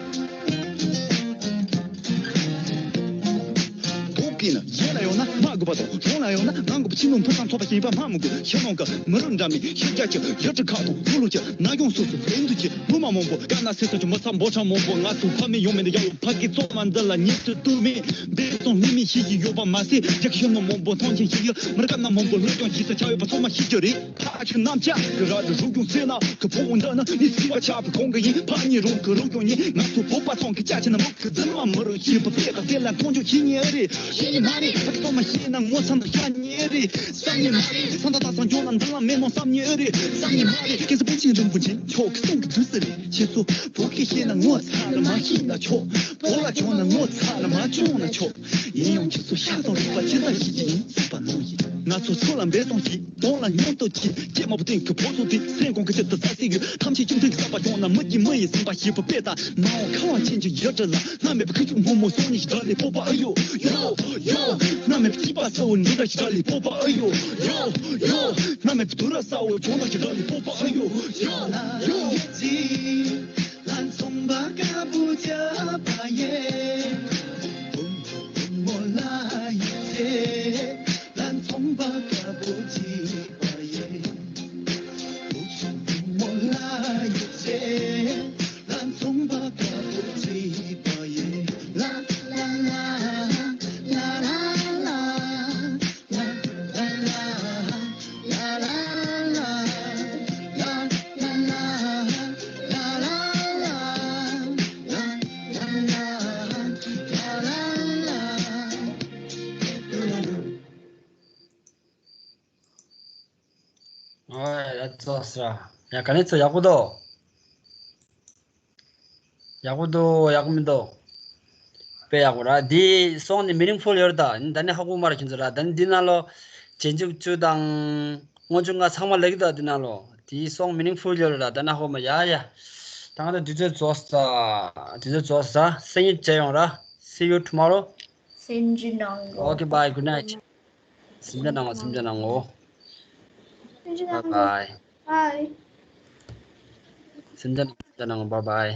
བོད་ཀྱི་ནི་ཡན་ལ་ཡོང་ན་མ་དགོས་པ་དང་རང་ལ་ཡོང་ན་ང་དགོས་པ་ཕྱི་ནང་ཕུགས་བསམ་ཚོགས་པ་ཞེས་པ་སྨྲ་མི་དགོས། ཤི་ནང་གི་མི་རབས་འདྲ་མིན་ཤི་རྒྱ་ཆེ་ཡུལ་གྲུ་ཁག་དང་ལྷོ་ལུང་ཆེ་ན་གཞུང་སོ་སོ་རེ་འདུག་ཅེས་མི་མ་མང་པོ་དཀར་ནག་སེར་ས་ཆུ་མི་ཚ་འབོ་ཆ་མང་པོ་ང་ཚོ་ཕ་མེས་ཡོང་མེད་ཡང་ཕ་གི་བཙོ་མ་འདི་ལ་ཉེས་སུ་དུ་མེད་འབད་བརྩོན་ལྷད་མེད་ཤེས་ཀྱི་ཡོད་པ་མ་ཟད་རྒྱ་གི་ཤི་ནང་མང་པོ་མཐོང་ཆེན་ཤེས་ཀྱི་མི་དཀར་ནག་མང་པོ་ལྷོད་ཀྱང་ཤེས་ས་ཆ་ཡོད་པ་ཚང་མ་ཤེས་ཀྱི་རེད། ཕ་ཆུ་གནམ་ལྕགས་ཀྱི་ར་རུ་རུ་གྱོང་སེ་ན་གི་ཕོ་བོ་འདི་ནི་ནི་སྲིད་པ་ཆགས་པའི་གོང་གི་ཡིན། ཕ་ཉིན་རུང་གི་རུ་གྱོང་ཉིན་ང་ཚོ་བོད་པ་ཚང་གི་ཅག་ཆེ་ན་མོ་གི་རྫུན་མ་མི་རུ་ཤེས་པ་དེ་དང་དེ་ལ་མཐོང་ཆུང་ཤེས་ཉེ་ཨ་རེ་ཤེས་ཉེ་མ་རེད། ཕ་གི་ཐོག་མ་ཤེས་ན་ངོ་ཚ་ན་ཤ་ཉེ་རེད་བསམ་ཉེ་མ་རེད། སང་ད་ད་སང་འཇོག་ན་འདི་ལ་མེད་མོ་བསམ་ཉེ་ཨ་རེད་བསམ་ཉེ་མ་རེད། སྐྱེ་ས་པོ་ཆེན་རིན་པོ་ཆེ་མཆོག་གི་གསུང་གི་དུས་སུ་རེད། ཁྱེད་ཚོ་བོད་སྐད་ཤེས་ན་ངོ་ཚ་ན་མ་ཤེས་ན་ཆོག་བོད་ལ་བྱུང་ན་ངོ་ཚ་ན་མ་བྱུང་ན་ཆོག་ཡིན་ཡང་ཁྱེད་ཚོ་ཤ་དང་རུས་པ་ཅི་འདྲ་ཞིག་ཡིན་སོགས་པ་ནང་བཞིན་ང་ཚོ་ཚོ་ལ་འབད་བརྩོན་གྱིས་གདོང་ལ་སྙིང་སྟོབས་ཀྱིས་སྐྱེས་མ་བུ་སྟེང་གི་ཕོ་སོ་དེ་སེམས་ཁོང་གི་ཚེ་ཏུ་ས་སི་ཡོད་ཐམས་ཅད་ཁྱིམ་མཚེས་ཀྱི་ས་པ་གྱོང་ན་མི་གྱི་མི་ཡི་སེམས་པ་ཞེ་པོ་པས་ད་མ་འོང་ཁ་བ་ཆེན་གྱི་ཡུལ་གྲུ་ལ་ལྷ་མེད་པའི་ཁུ་བྱུག་སྔོན་མོ་སོང་ནས་ཞི་དྲག་ལས་སྤོབས་པ་ཨ་ཡོ་ཡོ་ཡོ། ལྷ་མེད་པའི་སྐྱིད་པ་ས་འོ་འདི་འདྲ་ཞི་དྲག་ལས་སྤོབས་པ་ཨ་ཡོ་ཡོ་ཡོ། ལྷ་མེད་པའི་དུ་ར་ས་འོ་གྱོང་ན་ཞི་དྲག་ལས་སྤོབས་པ་ཨ་ཡོ་ཡོ་ཡོ། ལ་མཚུངས་པ་དཀར་པོ་བྱ་བ་ཡེ། བུ་མོ་བུ་མོ་ལ་ཡིད་ཆེས། ལ་མཚུངས་པ་དཀར་པོ་བྱེད་པ་ཡེ། བུ་ཆུང་བུ་མོ་ལ་ཡིད་ཆེས། ལ་མཚུངས་པ་དཀར་པོ་བྱེད་པ་ཡེ། ལ་ལ་ལ་ལ་ལ་ལ། ཨོ་ཡ་ཙོ་སྲ། ཡ་ག་ནས་ཚོ་ཡག་པོ་འདུག་ཡག་པོ་འདུག་ཡག་པོ་མི་འདུག་དཔེ་ཡག་པོ་ར། འདི་སོང་ནི་མི་ནིང་ཕུལ་ཡོད་ར། ད་ནི་ཧ་གོ་མ་ར་ཁྱེད་ཚོ་ར། ད་ནི་འདི་ནང་ལོ་རྗེས་འཇུག་བཅུ་དང་སྔོན་འཇུག་ལྔ་ཚང་མ་ལེགས་འདུག་འདི་ནང་ལོ་འདི་སོང་མི་ནིང་ཕུལ་ཡོད་ར། ད་ནི་ཧ་གོ་མ་ཡ་ཡ། ད་ང་ད་དུས་ཚོད་རྫོགས་ས། དུས་ཚོད་རྫོགས་ས། སེམས་ཡིད་བྱས་ཡོང་ར། See you tomorrow. སེམས་ཅི་ནང་གོ Okay, bye, good night. སེམས་ཅན་ནང་ངོ་སེམས་ཅན་ནང་ངོ་སེམས་ཅི་Bye ནང་གོ bye. Bye. སེམས་ཅན་ནང་སེམས་ཅན་ནང་ངོ་bye bye.